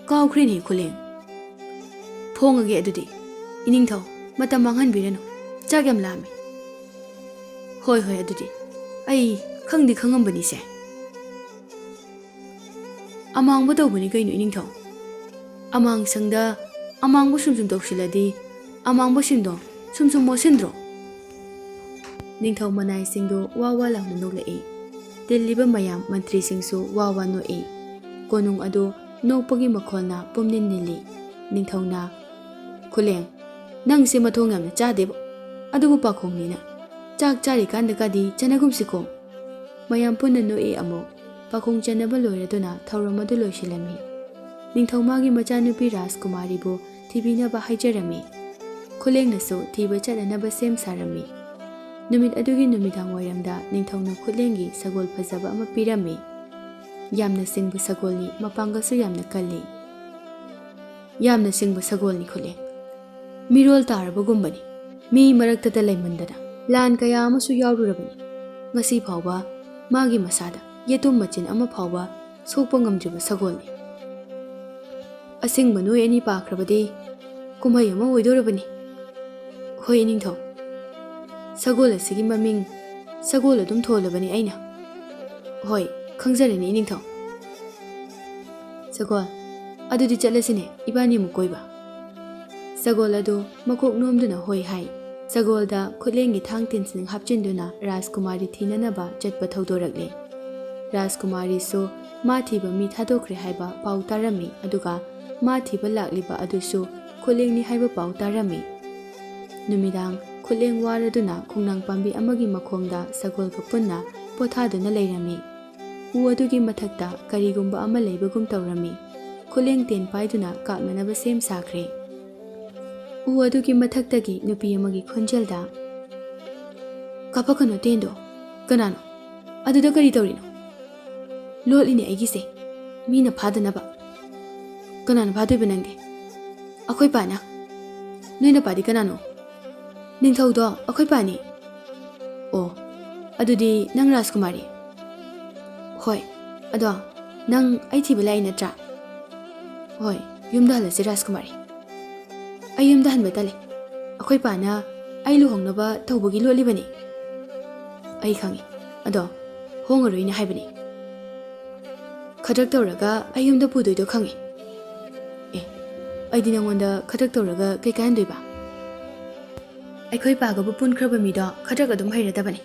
ꯀꯥꯎꯈ꯭ꯔꯦꯅꯦ ꯈꯨꯠꯂꯦꯡ"꯫ "ꯐꯣꯡꯉꯒꯦ ꯑꯗꯨꯗꯤ꯫ ꯏꯅꯤꯡꯊꯧ, ꯃꯇꯝ ꯃꯥꯡꯍꯟꯕꯤꯔꯅꯨ, ꯆꯥꯛ ꯌꯥꯝ ꯂꯥꯝꯃꯤ"꯫ "ꯍꯣꯏ ꯍꯣꯏ, ꯑꯗꯨꯗꯤ ꯑꯩ ꯈꯪꯗꯤ ꯈꯪꯉꯝꯕꯅꯤꯁꯦ"꯫ "ꯑꯃꯥꯡꯕ ꯇꯧꯕꯅꯤ ꯀꯩꯅꯣ ꯏꯅꯤꯡꯊꯧ꯫ ꯑꯃꯥꯡ ꯁꯪꯗ ꯑꯃꯥꯡꯕ ꯁꯨꯝ ꯁꯨꯝ ꯇꯧꯁꯤꯜꯂꯗꯤ ꯑꯃꯥꯡꯕꯁꯤꯡꯗꯣ ꯁꯨꯝ ꯁꯨꯝ ꯃꯣꯠꯁꯤꯟꯗ꯭ꯔꯣ?" ꯅꯤꯡꯊꯧ ꯃꯅꯥꯏꯁꯤꯡꯗꯨ ꯋꯥ ꯋꯥ ꯂꯥꯎꯅ ꯅꯣꯛꯂꯛꯏ꯫ ꯇꯤꯜꯂꯤꯕ ꯃꯌꯥꯝ ꯃꯟꯇ꯭ꯔꯤꯁꯤꯡꯁꯨ ꯋꯥ ꯋꯥ ꯅꯣꯛꯏ꯫ ꯀꯣꯅꯨꯡ ꯑꯗꯨ ꯅꯣꯛꯄꯒꯤ ꯃꯈꯣꯜꯅ ꯄꯨꯝꯅꯤꯟ ꯅꯤꯜꯂꯤ꯫ ꯅꯤꯡꯊꯧꯅ, "ꯈꯨꯂꯦꯡ, ꯅꯪꯁꯦ ꯃꯊꯣꯡ ꯌꯥꯝꯅ ꯆꯥꯗꯦꯕꯣ꯫ ꯑꯗꯨꯕꯨ ꯄꯥꯈꯣꯡꯅꯤꯅ, ꯆꯥꯛ ꯆꯥꯔꯤꯀꯥꯟꯗꯀꯥꯗꯤ ꯆꯥꯟꯅꯒꯨꯝꯁꯤꯀꯣ"꯫ ꯃꯌꯥꯝ ꯄꯨꯟꯅ ꯅꯣꯛꯏ ꯑꯃꯨꯛ꯫ ꯄꯥꯈꯣꯡ ꯆꯟꯅꯕ ꯂꯣꯏꯔꯗꯨꯅ ꯊꯧꯔꯝ ꯑꯗꯨ ꯂꯣꯏꯁꯤꯜꯂꯝꯃꯤ꯫ ꯅꯤꯡꯊꯧ ꯃꯥꯒꯤ ꯃꯆꯥꯅꯨꯄꯤ ꯔꯥꯖꯀꯨꯃꯥꯔꯤꯕꯨ ꯊꯤꯕꯤꯅꯕ ꯍꯥꯏꯖꯔꯝꯃꯤ꯫ ꯈꯨꯠꯂꯦꯡꯅꯁꯨ ꯊꯤꯕ ꯆꯠꯅꯅꯕ ꯁꯦꯝ ꯁꯥꯔꯝꯃꯤ꯫ ꯅꯨꯃꯤꯠ ꯑꯗꯨꯒꯤ ꯅꯨꯃꯤꯗꯥꯡ ꯋꯥꯏꯔꯝꯗ ꯅꯤꯡꯊꯧꯅ ꯈꯨꯠꯂꯦꯡꯒꯤ ꯁꯒꯣꯜ ꯐꯖꯕ ꯑꯃ ꯄꯤꯔꯝꯃꯤ꯫ ꯌꯥꯝꯅ ꯁꯤꯡꯕ ꯁꯒꯣꯜꯅꯤ, ꯃꯄꯥꯡꯒꯜꯁꯨ ꯌꯥꯝꯅ ꯀꯜꯂꯤ꯫ ꯌꯥꯝꯅ ꯁꯤꯡꯕ ꯁꯒꯣꯜꯅꯤ ꯈꯨꯠꯂꯦꯡ꯫ ꯃꯤꯔꯣꯜ ꯇꯥꯔꯕꯒꯨꯝꯕꯅꯤ꯫ ꯃꯤ ꯃꯔꯛꯇꯗ ꯂꯩꯃꯟꯗꯅ ꯂꯥꯟ ꯀꯌꯥ ꯑꯃꯁꯨ ꯌꯥꯎꯔꯨꯔꯕꯅꯤ꯫ ꯉꯁꯤ ꯐꯥꯎꯕ ꯃꯥꯒꯤ ꯃꯁꯥꯗ ꯌꯦꯇꯨꯝ ꯃꯆꯤꯟ ꯑꯃ ꯐꯥꯎꯕ ꯁꯣꯛꯄ ꯉꯝꯗ꯭ꯔꯤꯕ ꯁꯒꯣꯜꯅꯤ꯫ ꯑꯁꯤꯡꯕ ꯅꯣꯏ ꯑꯅꯤ ꯄꯥꯈ꯭ꯔꯕꯗꯤ ꯀꯨꯝꯍꯩ ꯑꯃ ꯑꯣꯏꯗꯣꯔꯕꯅꯤ꯫ ꯍꯣꯏ, ꯏꯅꯤꯡꯊꯧ꯫ ꯁꯒꯣꯜ ꯑꯁꯤꯒꯤ ꯃꯃꯤꯡ ꯁꯒꯣꯜ ꯑꯗꯨꯝ ꯊꯣꯜꯂꯕꯅꯤ ꯑꯩꯅ꯫ ꯍꯣꯏ, ꯈꯪꯖꯔꯦꯅꯦ, ꯏꯅꯤꯡꯊꯧ꯫ ꯁꯒꯣꯜ, ꯑꯗꯨꯗꯤ ꯆꯠꯂꯁꯤꯅꯦ, ꯏꯕꯥꯅꯤꯃꯨꯛ ꯀꯣꯏꯕ꯫ ꯁꯒꯣꯜ ꯑꯗꯨ ꯃꯀꯣꯛ ꯅꯣꯝꯗꯨꯅ ꯍꯣꯏ ꯍꯥꯏ꯫ ꯁꯒꯣꯜꯗ ꯈꯨꯠꯂꯦꯡꯒꯤ ꯊꯥꯡ ꯇꯤꯟꯁꯤꯡ ꯍꯥꯞꯆꯤꯟꯗꯨꯅ ꯔꯥꯖꯀꯨꯃꯥꯔꯤ ꯊꯤꯅꯅꯕ ꯆꯠꯄ ꯊꯧꯗꯣꯔꯛꯂꯦ꯫ ꯔꯥꯖꯀꯨꯃꯥꯔꯤꯁꯨ ꯃꯥ ꯊꯤꯕ ꯃꯤ ꯊꯥꯗꯣꯛꯈ꯭ꯔꯦ ꯍꯥꯏꯕ ꯄꯥꯎ ꯇꯥꯔꯝꯃꯤ, ꯑꯗꯨꯒ ꯃꯥ ꯊꯤꯕ ꯂꯥꯛꯂꯤꯕ ꯑꯗꯨꯁꯨ ꯈꯨꯠꯂꯦꯡꯅꯤ ꯍꯥꯏꯕ ꯄꯥꯎ ꯇꯥꯔꯝꯃꯤ꯫ ꯅꯨꯃꯤꯗꯥꯡ ꯈꯨꯠꯂꯦꯡ ꯋꯥꯔꯗꯨꯅ ꯈꯣꯡꯅꯥꯡ ꯄꯥꯝꯕꯤ ꯑꯃꯒꯤ ꯃꯈꯣꯡꯗ ꯁꯒꯣꯜꯒ ꯄꯨꯟꯅ ꯄꯣꯊꯥꯗꯨꯅ ꯂꯩꯔꯝꯃꯤ꯫ ꯎ ꯑꯗꯨꯒꯤ ꯃꯊꯛꯇ ꯀꯔꯤꯒꯨꯝꯕ ꯑꯃ ꯂꯩꯕꯒꯨꯝ ꯇꯧꯔꯝꯃꯤ꯫ ꯈꯨꯠꯂꯦꯡ ꯇꯦꯟ ꯄꯥꯏꯗꯨꯅ ꯀꯥꯞꯅꯅꯕ ꯁꯦꯝ ꯁꯥꯈ꯭ꯔꯦ꯫ ꯎ ꯑꯗꯨꯒꯤ ꯃꯊꯛꯇꯒꯤ ꯅꯨꯄꯤ ꯑꯃꯒꯤ ꯈꯣꯟꯖꯦꯜꯗ, "ꯀꯥꯞꯄꯛꯀꯅꯨ ꯇꯦꯟꯗꯣ꯫ ꯀꯅꯥꯅꯣ? ꯑꯗꯨꯗ ꯀꯔꯤ ꯇꯧꯔꯤꯅꯣ?" "ꯂꯣꯠꯂꯤꯅꯦ ꯑꯩꯒꯤꯁꯦ, ꯃꯤꯅ ꯐꯥꯗꯅꯕ꯫" "ꯀꯅꯥꯅ ꯐꯥꯗꯣꯏꯕ ꯅꯪꯗꯤ?" "ꯑꯩꯈꯣꯏ ꯄꯥꯅ꯫" "ꯅꯣꯏ ꯅꯄꯥꯗꯤ ꯀꯅꯥꯅꯣ?" "ꯅꯤꯡꯊꯧꯗꯣ ꯑꯩꯈꯣꯏ ꯄꯥꯅꯤ꯫" "ꯑꯣ, ꯑꯗꯨꯗꯤ ꯅꯪ ꯔꯥꯖꯀꯨꯃꯥꯔꯤ?" "ꯍꯣꯏ, ꯑꯗꯣ ꯅꯪ ꯑꯩ ꯊꯤꯕ ꯂꯥꯛꯏ ꯅꯠꯇ꯭ꯔꯥ?" "ꯍꯣꯏ, ꯌꯨꯝꯗ ꯍꯜꯂꯁꯤ ꯔꯥꯖꯀꯨꯃꯥꯔꯤ꯫" "ꯑꯩ ꯌꯨꯝꯗ ꯍꯟꯕ ꯇꯜꯂꯤ꯫ ꯑꯩꯈꯣꯏ ꯄꯥꯅ ꯑꯩ ꯂꯨꯍꯣꯡꯅꯕ ꯇꯧꯕꯒꯤ ꯂꯣꯠꯂꯤꯕꯅꯤ꯫" "ꯑꯩ ꯈꯪꯉꯤ, ꯑꯗꯣ ꯍꯣꯡꯉꯔꯣꯏꯅ ꯍꯥꯏꯕꯅꯤ꯫" "ꯈꯗ꯭ꯔꯛ ꯇꯧꯔꯒ ꯑꯩ ꯌꯨꯝꯗ ꯄꯨꯗꯣꯏꯗꯣ ꯈꯪꯉꯤ꯫" "ꯑꯦ, ꯑꯩꯗꯤ ꯅꯪꯉꯣꯟꯗ ꯈꯗ꯭ꯔꯛ ꯇꯧꯔꯒ ꯀꯩ ꯀꯥꯟꯗꯣꯏꯕ?" "ꯑꯩꯈꯣꯏ ꯄꯥꯒꯕꯨ ꯄꯨꯟꯈ꯭ꯔꯕ ꯃꯤꯗꯣ ꯈꯗ꯭ꯔꯛ ꯑꯗꯨꯝ ꯍꯩꯔꯗꯕꯅꯤ꯫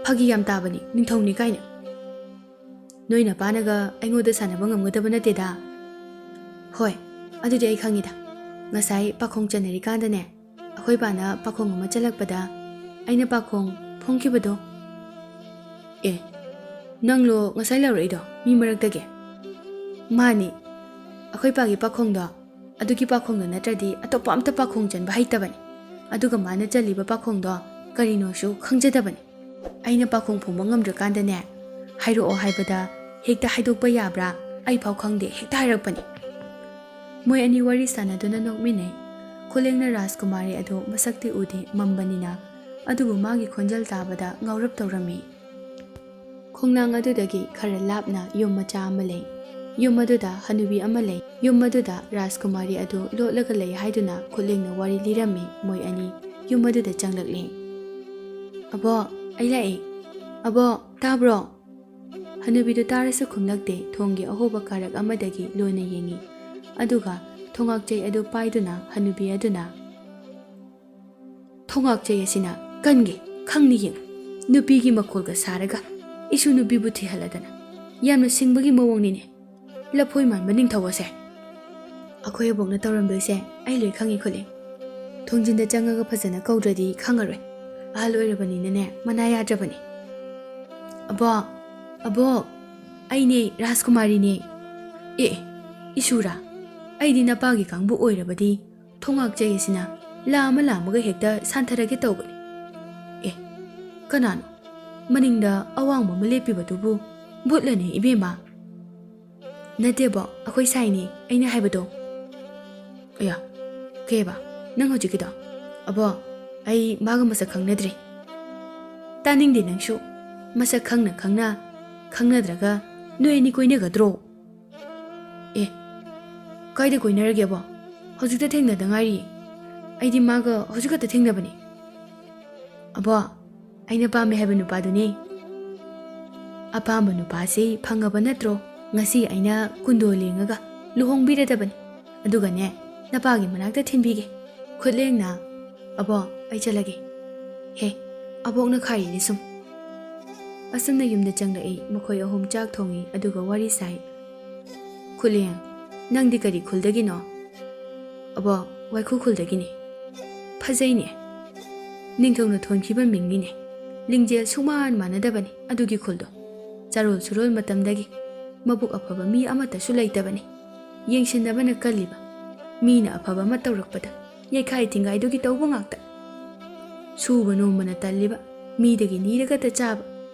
ꯐꯥꯒꯤ ꯌꯥꯝ ꯇꯥꯕꯅꯤ, ꯅꯤꯡꯊꯧꯅꯤ ꯀꯥꯏꯅ꯫ ꯅꯣꯏ ꯅꯄꯥꯅꯒ ꯑꯩꯉꯣꯟꯗ ꯁꯥꯟꯅꯕ ꯉꯝꯒꯗꯕ ꯅꯠꯇꯦꯗ꯫" "ꯍꯣꯏ, ꯑꯗꯨꯗꯤ ꯑꯩ ꯈꯪꯉꯤꯗ꯫ ꯉꯁꯥꯏ ꯄꯥꯈꯣꯡ ꯆꯟꯅꯔꯤꯀꯥꯟꯗꯅꯦ, ꯑꯩꯈꯣꯏ ꯄꯥꯅ ꯄꯥꯈꯣꯡ ꯑꯃ ꯆꯜꯂꯛꯄꯗ ꯑꯩꯅ ꯄꯥꯈꯣꯡ ꯐꯣꯡꯈꯤꯕꯗꯣ꯫" "ꯑꯦ, ꯅꯪꯂꯣ ꯉꯁꯥꯏ ꯂꯥꯎꯔꯛꯏꯗꯣ ꯃꯤ ꯃꯔꯛꯇꯒꯤ?" "ꯃꯥꯅꯤ꯫ ꯑꯩꯈꯣꯏ ꯄꯥꯒꯤ ꯄꯥꯈꯣꯡꯗꯣ, ꯑꯗꯨꯒꯤ ꯄꯥꯈꯣꯡꯗꯣ ꯅꯠꯇ꯭ꯔꯗꯤ ꯑꯇꯣꯞꯄ ꯑꯝꯇ ꯄꯥꯈꯣꯡ ꯆꯟꯕ ꯍꯩꯇꯕꯅꯤ꯫ ꯑꯗꯨꯒ ꯃꯥꯅ ꯆꯜꯂꯤꯕ ꯄꯥꯈꯣꯡꯗꯣ ꯀꯔꯤꯅꯣꯁꯨ ꯈꯪꯖꯗꯕꯅꯤ꯫ ꯑꯩꯅ ꯄꯥꯈꯣꯡ ꯐꯣꯡꯕ ꯉꯝꯗ꯭ꯔꯀꯥꯟꯗꯅꯦ, ꯍꯥꯏꯔꯛꯑꯣ ꯍꯥꯏꯕꯗ ꯍꯦꯛꯇ ꯍꯥꯏꯗꯣꯛꯄ ꯌꯥꯕ꯭ꯔꯥ? ꯑꯩ ꯐꯥꯎ ꯈꯪꯗꯦ, ꯍꯦꯛꯇ ꯍꯥꯏꯔꯛꯄꯅꯤ꯫ ꯃꯣꯏ ꯑꯅꯤ ꯋꯥꯔꯤ ꯁꯥꯟꯅꯗꯨꯅ ꯅꯣꯛꯃꯤꯟꯅꯩ꯫ ꯈꯨꯂꯦꯡꯅ ꯔꯥꯖꯀꯨꯃꯥꯔꯤ ꯑꯗꯨ ꯃꯁꯛꯇꯤ ꯎꯗꯦ, ꯃꯝꯕꯅꯤꯅ, ꯑꯗꯨꯕꯨ ꯃꯥꯒꯤ ꯈꯣꯟꯖꯦꯜ ꯇꯥꯕꯗ ꯉꯥꯎꯔꯞ ꯇꯧꯔꯝꯃꯤ꯫ ꯈꯣꯡꯅꯥꯡ ꯑꯗꯨꯗꯒꯤ ꯈꯔ ꯂꯥꯞꯅ ꯌꯨꯝ ꯃꯆꯥ ꯑꯃ ꯂꯩ꯫ ꯌꯨꯝ ꯑꯗꯨꯗ ꯍꯅꯨꯕꯤ ꯑꯃ ꯂꯩ꯫ ꯌꯨꯝ ꯑꯗꯨꯗ ꯔꯥꯖꯀꯨꯃꯥꯔꯤ ꯑꯗꯨ ꯂꯣꯠꯂꯒ ꯂꯩ ꯍꯥꯏꯗꯨꯅ ꯈꯨꯠꯂꯦꯡꯅ ꯋꯥꯔꯤ ꯂꯤꯔꯝꯃꯤ ꯃꯣꯏ ꯑꯅꯤ ꯌꯨꯝ ꯑꯗꯨꯗ ꯆꯪꯂꯛꯂꯦ꯫ "ꯑꯕꯣ, ꯑꯩ ꯂꯥꯛꯑꯦ꯫ ꯑꯕꯣ, ꯇꯥꯕ꯭ꯔꯣ?" ꯍꯅꯨꯕꯤꯗꯨ ꯇꯥꯔꯁꯨ ꯈꯨꯝꯂꯛꯇꯦ꯫ ꯊꯣꯡꯒꯤ ꯑꯍꯣꯕ ꯀꯥꯔꯛ ꯑꯃꯗꯒꯤ ꯂꯣꯟꯅ ꯌꯦꯡꯉꯤ꯫ ꯑꯗꯨꯒ ꯊꯣꯡꯉꯥꯛꯆꯩ ꯑꯗꯨ ꯄꯥꯏꯗꯨꯅ ꯍꯅꯨꯕꯤ ꯑꯗꯨꯅ, "ꯊꯣꯡꯉꯥꯛꯆꯩ ꯑꯁꯤꯅ ꯀꯟꯒꯦ ꯈꯪꯅꯤ ꯌꯦꯡꯉꯨ꯫ ꯅꯨꯄꯤꯒꯤ ꯃꯈꯣꯜꯒ ꯁꯥꯔꯒ ꯏꯁꯨ ꯅꯨꯄꯤꯕꯨ ꯊꯤꯍꯜꯂꯗꯅ꯫ ꯌꯥꯝꯅ ꯁꯤꯡꯕꯒꯤ ꯃꯑꯣꯡꯅꯤꯅꯦ, ꯂꯐꯣꯏ ꯃꯥꯟꯕ ꯅꯤꯡꯊꯧ ꯑꯁꯦ꯫ ꯑꯩꯈꯣꯏ ꯑꯕꯣꯛꯅ ꯇꯧꯔꯝꯗꯣꯏꯁꯦ ꯑꯩ ꯂꯣꯏ ꯈꯪꯉꯤ ꯈꯨꯠꯂꯦ꯫ ꯊꯣꯡꯖꯤꯟꯗ ꯆꯪꯉꯒ ꯐꯖꯅ ꯀꯧꯗ꯭ꯔꯗꯤ ꯈꯪꯉꯔꯣꯏ꯫ ꯑꯍꯜ ꯑꯣꯏꯔꯕꯅꯤꯅꯅꯦ, ꯃꯅꯥ ꯌꯥꯗ꯭ꯔꯕꯅꯤ꯫ ꯑꯕꯣꯛ, ꯑꯕꯣꯛ, ꯑꯩꯅꯦ, ꯔꯥꯖꯀꯨꯃꯥꯔꯤꯅꯦ꯫ ꯑꯦ, ꯑꯦ, ꯏꯁꯨꯔꯥ? ꯑꯩꯗꯤ ꯅꯄꯥꯒꯤ ꯀꯥꯡꯕꯨ ꯑꯣꯏꯔꯕꯗꯤ ꯊꯣꯡꯉꯥꯛꯆꯩ ꯑꯁꯤꯅ ꯂꯥꯝꯃ ꯂꯥꯝꯃꯒ ꯍꯦꯛꯇ ꯁꯥꯟꯊꯔꯒꯦ ꯇꯧꯕꯅꯤ꯫ ꯑꯦ, ꯀꯅꯥꯅꯣ? ꯃꯅꯤꯡꯗ ꯑꯋꯥꯡꯕ ꯑꯃ ꯂꯦꯞꯄꯤꯕꯗꯨꯕꯨ ꯚꯨꯠꯂꯅꯦ ꯏꯕꯦꯝꯃ?" "ꯅꯠꯇꯦꯕꯣ, ꯑꯩꯈꯣꯏ ꯁꯥꯏꯅꯦ ꯑꯩꯅ ꯍꯥꯏꯕꯗꯣ꯫" "ꯑꯌꯥ, ꯀꯩꯕ? ꯅꯪ ꯍꯧꯖꯤꯛꯀꯤꯗꯣ?" "ꯑꯕꯣ, ꯑꯩ ꯃꯥꯒ ꯃꯁꯛ ꯈꯪꯅꯗ꯭ꯔꯤ꯫" "ꯇꯥꯅꯤꯡꯗꯦ ꯅꯪꯁꯨ꯫ ꯃꯁꯛ ꯈꯪꯅ ꯈꯪꯅ, ꯈꯪꯅꯗ꯭ꯔꯒ ꯅꯣꯏ ꯑꯅꯤ ꯀꯣꯏꯅꯒꯗ꯭ꯔꯣ?" "ꯑꯦ, ꯀꯥꯏꯗ ꯀꯣꯏꯅꯔꯒꯦꯕꯣ? ꯍꯧꯖꯤꯛꯇ ꯊꯦꯡꯅꯗ ꯉꯥꯏꯔꯤ꯫ ꯑꯩꯗꯤ ꯃꯥꯒ ꯍꯧꯖꯤꯛ ꯈꯛꯇ ꯊꯦꯡꯅꯕꯅꯤ꯫" "ꯑꯕꯣ, ꯑꯩꯅ ꯄꯥꯝꯃꯦ ꯍꯥꯏꯕ ꯅꯨꯄꯥꯗꯨꯅꯤ꯫" "ꯑꯄꯥꯝꯕ ꯅꯨꯄꯥꯁꯤ ꯐꯪꯉꯕ ꯅꯠꯇ꯭ꯔꯣ? ꯉꯁꯤ ꯑꯩꯅ ꯀꯨꯟꯗꯣ ꯂꯦꯡꯉꯒ ꯂꯨꯍꯣꯡꯕꯤꯔꯗꯕꯅꯤ꯫ ꯑꯗꯨꯒꯅꯦ, ꯅꯄꯥꯒꯤ ꯃꯅꯥꯛꯇ ꯊꯤꯟꯕꯤꯒꯦ꯫" ꯈꯨꯠꯂꯦꯡꯅ, "ꯑꯕꯣ, ꯑꯩ ꯆꯠꯂꯒꯦ꯫" "ꯍꯦ, ꯑꯕꯣꯛꯅ ꯈꯥꯏꯔꯤꯅꯦ ꯁꯨꯝ꯫" ꯑꯁꯨꯝꯅ ꯌꯨꯝꯗ ꯆꯪꯂꯛꯏ꯫ ꯃꯈꯣꯏ ꯑꯍꯨꯝ ꯆꯥꯛ ꯊꯣꯡꯉꯤ, ꯑꯗꯨꯒ ꯋꯥꯔꯤ ꯁꯥꯏ꯫ "ꯈꯨꯠꯂꯦꯡ, ꯅꯪꯗꯤ ꯀꯔꯤ ꯈꯨꯜꯗꯒꯤꯅꯣ?" "ꯑꯕꯣ, ꯋꯥꯏꯈꯨ ꯈꯨꯜꯗꯒꯤꯅꯤ꯫" "ꯐꯖꯩꯅꯦ꯫ ꯅꯤꯡꯊꯧꯅ ꯊꯣꯟꯈꯤꯕ ꯃꯤꯡꯅꯤꯅꯦ꯫ ꯂꯤꯡꯖꯦꯜ ꯁꯨꯡꯃꯥꯟ ꯃꯥꯟꯅꯗꯕꯅꯤ ꯑꯗꯨꯒꯤ ꯈꯨꯜꯗꯣ꯫ ꯆꯥꯔꯣꯜ ꯁꯨꯔꯣꯜ ꯃꯇꯝꯗꯒꯤ ꯃꯕꯨꯛ ꯑꯐꯕ ꯃꯤ ꯑꯃꯠꯇꯁꯨ ꯂꯩꯇꯕꯅꯤ꯫ ꯌꯦꯡꯁꯤꯟꯅꯕꯅ ꯀꯜꯂꯤꯕ꯫ ꯃꯤꯅ ꯑꯐꯕ ꯑꯃ ꯇꯧꯔꯛꯄꯗ ꯌꯩꯈꯥꯏ ꯊꯤꯡꯒꯥꯏꯗꯨꯒꯤ ꯇꯧꯕ ꯉꯥꯛꯇ꯫ ꯁꯨꯕ ꯅꯣꯝꯕꯅ ꯇꯜꯂꯤꯕ, ꯃꯤꯗꯒꯤ ꯅꯤꯔꯒꯇ ꯆꯥꯕ,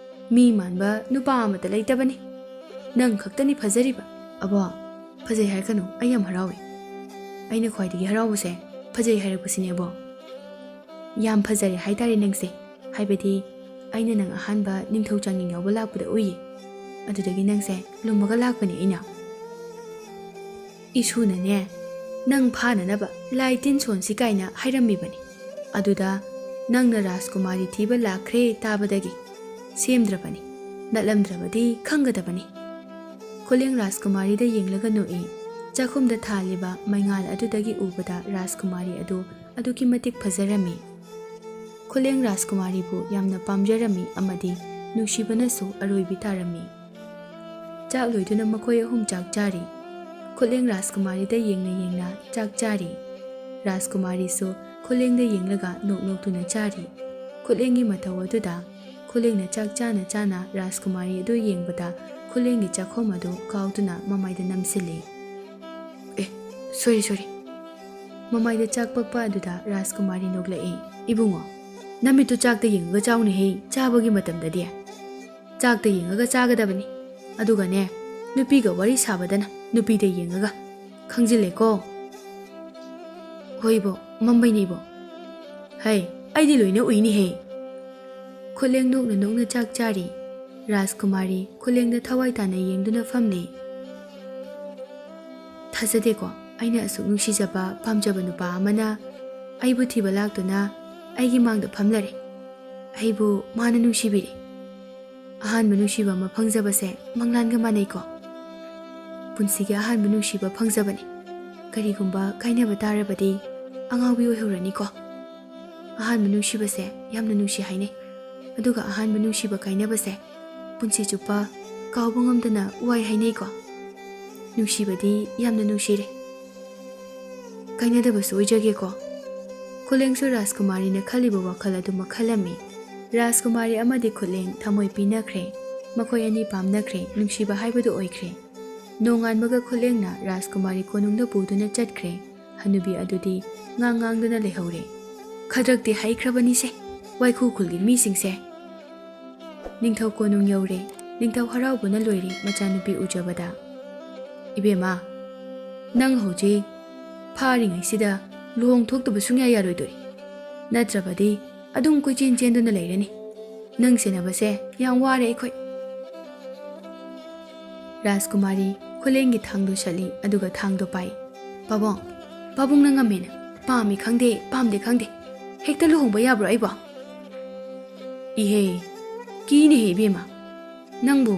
ꯃꯤ ꯃꯥꯟꯕ ꯅꯨꯄꯥ ꯑꯃꯠꯇ ꯂꯩꯇꯕꯅꯤ꯫ ꯅꯪ ꯈꯛꯇꯅꯤ ꯐꯖꯔꯤꯕ꯫ ꯑꯕꯣ, ꯐꯖꯩ ꯍꯥꯏꯔꯛꯀꯅꯨ, ꯑꯩ ꯌꯥꯝ ꯍꯔꯥꯎꯋꯦ꯫ ꯑꯩꯅ ꯈ꯭ꯋꯥꯏꯗꯒꯤ ꯍꯔꯥꯎꯕꯁꯦ ꯐꯖꯩ ꯍꯥꯏꯔꯛꯄꯁꯤꯅꯦ ꯑꯕꯣ꯫ ꯌꯥꯝ ꯐꯖꯔꯦ ꯍꯥꯏꯇꯥꯔꯦ ꯅꯪꯁꯦ꯫ ꯍꯥꯏꯕꯗꯤ ꯑꯩꯅ ꯅꯪ ꯑꯍꯥꯟꯕ ꯅꯤꯡꯊꯧ ꯆꯥꯡꯌꯦꯡ ꯌꯥꯎꯕ ꯂꯥꯛꯄꯗ ꯎꯏꯌꯦ꯫ ꯑꯗꯨꯗꯒꯤ ꯅꯪꯁꯦ ꯂꯨꯝꯃꯒ ꯂꯥꯛꯄꯅꯦ ꯑꯩꯅ꯫ ꯏꯁꯨꯅꯅꯦ, ꯅꯪ ꯐꯥꯅꯅꯕ ꯂꯥꯏ ꯇꯤꯟ ꯁꯣꯟꯁꯤ ꯀꯥꯏꯅ ꯍꯥꯏꯔꯝꯃꯤꯕꯅꯤ꯫ ꯑꯗꯨꯗ ꯅꯪꯅ ꯔꯥꯖꯀꯨꯃꯥꯔꯤ ꯊꯤꯕ ꯂꯥꯛꯈ꯭ꯔꯦ ꯇꯥꯕꯗꯒꯤ ꯁꯦꯝꯗ꯭ꯔꯕꯅꯤ, ꯅꯠꯂꯝꯗ꯭ꯔꯕꯗꯤ ꯈꯪꯒꯗꯕꯅꯤ꯫ ꯈꯨꯂꯦꯡ ꯔꯥꯖꯀꯨꯃꯥꯔꯤꯗ ꯌꯦꯡꯂꯒ ꯅꯣꯛꯏ꯫ ꯆꯥꯛꯈꯨꯝꯗ ꯊꯥꯜꯂꯤꯕ ꯃꯩꯉꯥꯜ ꯑꯗꯨꯗꯒꯤ ꯎꯕꯗ ꯔꯥꯖꯀꯨꯃꯥꯔꯤ ꯑꯗꯨ ꯑꯗꯨꯛꯀꯤ ꯃꯇꯤꯛ ꯐꯖꯔꯝꯃꯤ꯫ ꯈꯨꯂꯦꯡ ꯔꯥꯖꯀꯨꯃꯥꯔꯤꯕꯨ ꯌꯥꯝꯅ ꯄꯥꯝꯖꯔꯝꯃꯤ ꯑꯃꯗꯤ ꯅꯨꯡꯁꯤꯕꯅꯁꯨ ꯑꯔꯣꯏꯕꯤ ꯇꯥꯔꯝꯃꯤ꯫ ꯆꯥꯛ ꯂꯣꯏꯗꯨꯅ ꯃꯈꯣꯏ ꯑꯍꯨꯝ ꯆꯥꯛ ꯆꯥꯔꯤ꯫ ꯈꯨꯠꯂꯦꯡ ꯔꯥꯖꯀꯨꯃꯥꯔꯤꯗ ꯌꯦꯡꯅ ꯌꯦꯡꯅ ꯆꯥꯛ ꯆꯥꯔꯤ꯫ ꯔꯥꯖꯀꯨꯃꯥꯔꯤꯁꯨ ꯈꯨꯠꯂꯦꯡꯗ ꯌꯦꯡꯂꯒ ꯅꯣꯛ ꯅꯣꯛꯇꯨꯅ ꯆꯥꯔꯤ꯫ ꯈꯨꯠꯂꯦꯡꯒꯤ ꯃꯇꯧ ꯑꯗꯨꯗ ꯈꯨꯠꯂꯦꯡꯅ ꯆꯥꯛ ꯆꯥꯅ ꯆꯥꯅ ꯔꯥꯖꯀꯨꯃꯥꯔꯤ ꯑꯗꯨ ꯌꯦꯡꯕꯗ ꯈꯨꯠꯂꯦꯡꯒꯤ ꯆꯥꯛꯈꯣꯝ ꯑꯗꯨ ꯀꯥꯎꯗꯨꯅ ꯃꯃꯥꯏꯗ ꯅꯝꯁꯤꯜꯂꯤ꯫ "ꯑꯦ, ꯁꯣꯔꯤ, ꯁꯣꯔꯤ!" ꯃꯃꯥꯏꯗ ꯆꯥꯛ ꯄꯛꯄ ꯑꯗꯨꯗ ꯔꯥꯖꯀꯨꯃꯥꯔꯤ ꯅꯣꯛꯂꯛꯏ꯫ "ꯏꯕꯨꯡꯉꯣ, ꯅꯃꯤꯠꯇꯨ ꯆꯥꯛꯇ ꯌꯦꯡꯉꯒ ꯆꯥꯎꯅꯦꯍꯦ, ꯆꯥꯕꯒꯤ ꯃꯇꯝꯗꯗꯤ꯫ ꯆꯥꯛꯇ ꯌꯦꯡꯉꯒ ꯆꯥꯒꯗꯕꯅꯤ꯫ ꯑꯗꯨꯒꯅꯦ, ꯅꯨꯄꯤꯒ ꯋꯥꯔꯤ ꯁꯥꯕꯗꯅ ꯅꯨꯄꯤꯗ ꯌꯦꯡꯉꯒ꯫ ꯈꯪꯖꯤꯜꯂꯦꯀꯣ?" "ꯍꯣꯏꯕꯣ, ꯃꯝꯕꯩꯅꯦꯕꯣ꯫ ꯍꯩ, ꯑꯩꯗꯤ ꯂꯣꯏꯅ ꯎꯏꯅꯦꯍꯦ!" ꯈꯨꯠꯂꯦꯡ ꯅꯣꯛꯅ ꯅꯣꯛꯅ ꯆꯥꯛ ꯆꯥꯔꯤ꯫ ꯔꯥꯖꯀꯨꯃꯥꯔꯤ ꯈꯨꯠꯂꯦꯡꯗ ꯊꯋꯥꯏ ꯇꯥꯅ ꯌꯦꯡꯗꯨꯅ ꯐꯝꯂꯤ꯫ "ꯊꯥꯖꯗꯦꯀꯣ, ꯑꯩꯅ ꯑꯁꯨꯛ ꯅꯨꯡꯁꯤꯖꯕ, ꯄꯥꯝꯖꯕ ꯅꯨꯄꯥ ꯑꯃꯅ ꯑꯩꯕꯨ ꯊꯤꯕ ꯂꯥꯛꯇꯨꯅ ꯑꯩꯒꯤ ꯃꯥꯡꯗ ꯐꯝꯂꯔꯦ꯫ ꯑꯩꯕꯨ ꯃꯥꯅ ꯅꯨꯡꯁꯤꯕꯤꯔꯦ꯫ ꯑꯍꯥꯟꯕ ꯅꯨꯡꯁꯤꯕ ꯑꯃ ꯐꯪꯖꯕꯁꯦ ꯃꯪꯂꯥꯟꯒ ꯃꯥꯟꯅꯩꯀꯣ꯫ ꯄꯨꯟꯁꯤꯒꯤ ꯑꯍꯥꯟꯕ ꯅꯨꯡꯁꯤꯕ ꯐꯪꯖꯕꯅꯤ꯫ ꯀꯔꯤꯒꯨꯝꯕ ꯀꯥꯏꯅꯕ ꯇꯥꯔꯕꯗꯤ ꯑꯉꯥꯎꯕꯤ ꯑꯣꯏꯍꯧꯔꯅꯤꯀꯣ꯫ ꯑꯍꯥꯟꯕ ꯅꯨꯡꯁꯤꯕꯁꯦ ꯌꯥꯝꯅ ꯅꯨꯡꯁꯤ ꯍꯥꯏꯅꯩ꯫ ꯑꯗꯨꯒ ꯑꯍꯥꯟꯕ ꯅꯨꯡꯁꯤꯕ ꯀꯥꯏꯅꯕꯁꯦ ꯄꯨꯟꯁꯤ ꯆꯨꯞꯄ ꯀꯥꯎꯕ ꯉꯝꯗꯅ ꯋꯥꯏ ꯍꯥꯏꯅꯩꯀꯣ꯫ ꯅꯨꯡꯁꯤꯕꯗꯤ ꯌꯥꯝꯅ ꯅꯨꯡꯁꯤꯔꯦ꯫ ꯀꯥꯏꯅꯗꯕꯁꯨ ꯑꯣꯏꯖꯒꯦꯀꯣ꯫" ꯈꯨꯠꯂꯦꯡꯁꯨ ꯔꯥꯖꯀꯨꯃꯥꯔꯤꯅ ꯈꯜꯂꯤꯕ ꯋꯥꯈꯜ ꯑꯗꯨꯃꯛ ꯈꯜꯂꯝꯃꯤ꯫ ꯔꯥꯖꯀꯨꯃꯥꯔꯤ ꯑꯃꯗꯤ ꯈꯨꯠꯂꯦꯡ ꯊꯃꯣꯏ ꯄꯤꯅꯈ꯭ꯔꯦ꯫ ꯃꯈꯣꯏ ꯑꯅꯤ ꯄꯥꯝꯅꯈ꯭ꯔꯦ, ꯅꯨꯡꯁꯤꯕ ꯍꯥꯏꯕꯗꯨ ꯑꯣꯏꯈ꯭ꯔꯦ꯫ ꯅꯣꯡꯉꯥꯟꯕꯒ ꯈꯨꯠꯂꯦꯡꯅ ꯔꯥꯖꯀꯨꯃꯥꯔꯤ ꯀꯣꯅꯨꯡꯗ ꯄꯨꯗꯨꯅ ꯆꯠꯈ꯭ꯔꯦ꯫ ꯍꯅꯨꯕꯤ ꯑꯗꯨꯗꯤ ꯉꯥꯡ ꯉꯥꯡꯗꯨꯅ ꯂꯩꯍꯧꯔꯦ꯫ ꯈꯗ꯭ꯔꯛꯇꯤ ꯍꯩꯈ꯭ꯔꯕꯅꯤꯁꯦ ꯋꯥꯏꯈꯨ ꯈꯨꯜꯒꯤ ꯃꯤꯁꯤꯡꯁꯦ꯫ ꯅꯤꯡꯊꯧ ꯀꯣꯅꯨꯡ ꯌꯧꯔꯦ꯫ ꯅꯤꯡꯊꯧ ꯍꯔꯥꯎꯕꯅ ꯂꯣꯏꯔꯦ ꯃꯆꯥꯅꯨꯄꯤ ꯎꯖꯕꯗ꯫ "ꯏꯕꯦꯝꯃ, ꯅꯪ ꯍꯧꯖꯤꯛ ꯐꯥꯔꯤꯉꯩꯁꯤꯗ ꯂꯨꯍꯣꯡ ꯊꯣꯛꯇꯕ ꯁꯨꯡꯌꯥ ꯌꯥꯔꯣꯏꯗꯣꯔꯤ꯫ ꯅꯠꯇ꯭ꯔꯕꯗꯤ ꯑꯗꯨꯝ ꯀꯣꯏꯆꯦꯟ ꯆꯦꯟꯗꯨꯅ ꯂꯩꯔꯅꯤ꯫ ꯅꯪ ꯁꯦꯟꯅꯕꯁꯦ ꯌꯥꯝ ꯋꯥꯔꯦ ꯑꯩꯈꯣꯏ꯫" ꯔꯥꯖꯀꯨꯃꯥꯔꯤ ꯈꯨꯂꯦꯡꯒꯤ ꯊꯥꯡꯗꯣ ꯁꯠꯂꯤ, ꯑꯗꯨꯒ ꯊꯥꯡꯗꯣ ꯄꯥꯏ꯫ "ꯄꯥꯕꯨꯡ, ꯄꯥꯕꯨꯡꯅ ꯉꯝꯃꯦꯅ ꯄꯥꯝꯃꯤ ꯈꯪꯗꯦ, ꯄꯥꯝꯗꯦ ꯈꯪꯗꯦ, ꯍꯦꯛꯇ ꯂꯨꯍꯣꯡꯕ ꯌꯥꯕ꯭ꯔꯣ ꯑꯩꯕꯣ?" "ꯏꯍꯦ, ꯀꯤꯅꯦꯍꯦ ꯏꯕꯦꯝꯃ, ꯅꯪꯕꯨ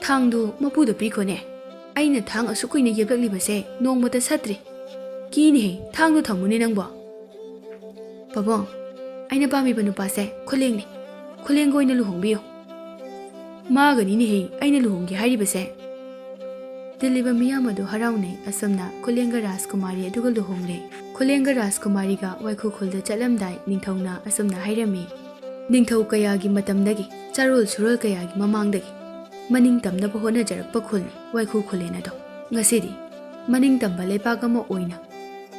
ꯊꯥꯡꯗꯣ ꯃꯄꯨꯗ ꯄꯤꯈꯣꯅꯦ꯫ ꯑꯩꯅ ꯊꯥꯡ ꯑꯁꯨꯛ ꯀꯨꯏꯅ ꯌꯦꯞꯂꯛꯂꯤꯕꯁꯦ ꯅꯣꯡꯃꯇ ꯁꯠꯇ꯭ꯔꯤ꯫ ꯀꯤꯅꯦꯍꯦ, ꯊꯥꯡꯗꯣ ꯊꯝꯃꯨꯅꯦ ꯅꯪꯕꯣ꯫" "ꯄꯥꯕꯨꯡ, ꯑꯩꯅ ꯄꯥꯝꯃꯤꯕ ꯅꯨꯄꯥꯁꯦ ꯈꯨꯂꯦꯡꯅꯤ꯫ ꯈꯨꯂꯦꯡꯒ ꯑꯣꯏꯅ ꯂꯨꯍꯣꯡꯕꯤꯌꯨ꯫" "ꯃꯥꯒꯅꯤꯅꯦꯍꯦ ꯑꯩꯅ ꯂꯨꯍꯣꯡꯒꯦ ꯍꯥꯏꯔꯤꯕꯁꯦ꯫" ꯇꯤꯜꯂꯤꯕ ꯃꯤꯌꯥꯝ ꯑꯗꯨ ꯍꯔꯥꯎꯅꯩ꯫ ꯑꯁꯨꯝꯅ ꯈꯨꯂꯦꯡꯒ ꯔꯥꯖꯀꯨꯃꯥꯔꯤ ꯑꯗꯨꯒ ꯂꯨꯍꯣꯡꯂꯦ꯫ ꯈꯨꯂꯦꯡꯒ ꯔꯥꯖꯀꯨꯃꯥꯔꯤꯒ ꯋꯥꯏꯈꯨ ꯈꯨꯜꯗ ꯆꯠꯂꯝꯗꯥꯏ ꯅꯤꯡꯊꯧꯅ ꯑꯁꯨꯝꯅ ꯍꯥꯏꯔꯝꯃꯤ, "ꯅꯤꯡꯊꯧ ꯀꯌꯥꯒꯤ ꯃꯇꯝꯗꯒꯤ, ꯆꯥꯔꯣꯜ ꯁꯨꯔꯣꯜ ꯀꯌꯥꯒꯤ ꯃꯃꯥꯡꯗꯒꯤ ꯃꯅꯤꯡ ꯇꯝꯅꯕ ꯍꯣꯠꯅꯖꯔꯛꯄ ꯈꯨꯜꯅꯤ ꯋꯥꯏꯈꯨ ꯈꯨꯂꯦꯟ ꯑꯗꯣ꯫ ꯉꯁꯤꯗꯤ ꯃꯅꯤꯡ ꯇꯝꯕ ꯂꯩꯄꯥꯛ ꯑꯃ ꯑꯣꯏꯅ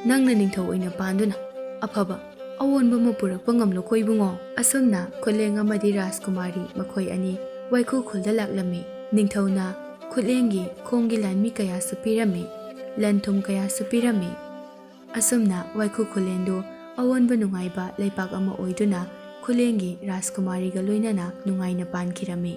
ꯅꯪꯅ ꯅꯤꯡꯊꯧ ꯑꯣꯏꯅ ꯄꯥꯟꯗꯨꯅ ꯑꯐꯕ ꯑꯑꯣꯟꯕ ꯑꯃ ꯄꯨꯔꯛꯄ ꯉꯝꯂꯣꯀꯣ ꯏꯕꯨꯡꯉꯣ꯫" ꯑꯁꯨꯝꯅ ꯈꯨꯂꯦꯡ ꯑꯃꯗꯤ ꯔꯥꯖꯀꯨꯃꯥꯔꯤ ꯃꯈꯣꯏ ꯑꯅꯤ ꯋꯥꯏꯈꯨ ꯈꯨꯜꯗ ꯂꯥꯛꯂꯝꯃꯤ꯫ ꯅꯤꯡꯊꯧꯅ ꯈꯨꯂꯦꯡꯒꯤ ꯈꯣꯡꯒꯤ ꯂꯥꯟꯃꯤ ꯀꯌꯥꯁꯨ ꯄꯤꯔꯝꯃꯤ, ꯂꯟ ꯊꯨꯝ ꯀꯌꯥꯁꯨ ꯄꯤꯔꯝꯃꯤ꯫ ꯑꯁꯨꯝꯅ ꯋꯥꯏꯈꯨ ꯈꯨꯂꯦꯟꯗꯨ ꯑꯑꯣꯟꯕ ꯅꯨꯡꯉꯥꯏꯕ ꯂꯩꯄꯥꯛ ꯑꯃ ꯑꯣꯏꯗꯨꯅ ꯈꯨꯂꯦꯡꯒꯤ ꯔꯥꯖꯀꯨꯃꯥꯔꯤꯒ ꯂꯣꯏꯅꯅ ꯅꯨꯡꯉꯥꯏꯅ ꯄꯥꯟꯈꯤꯔꯝꯃꯤ꯫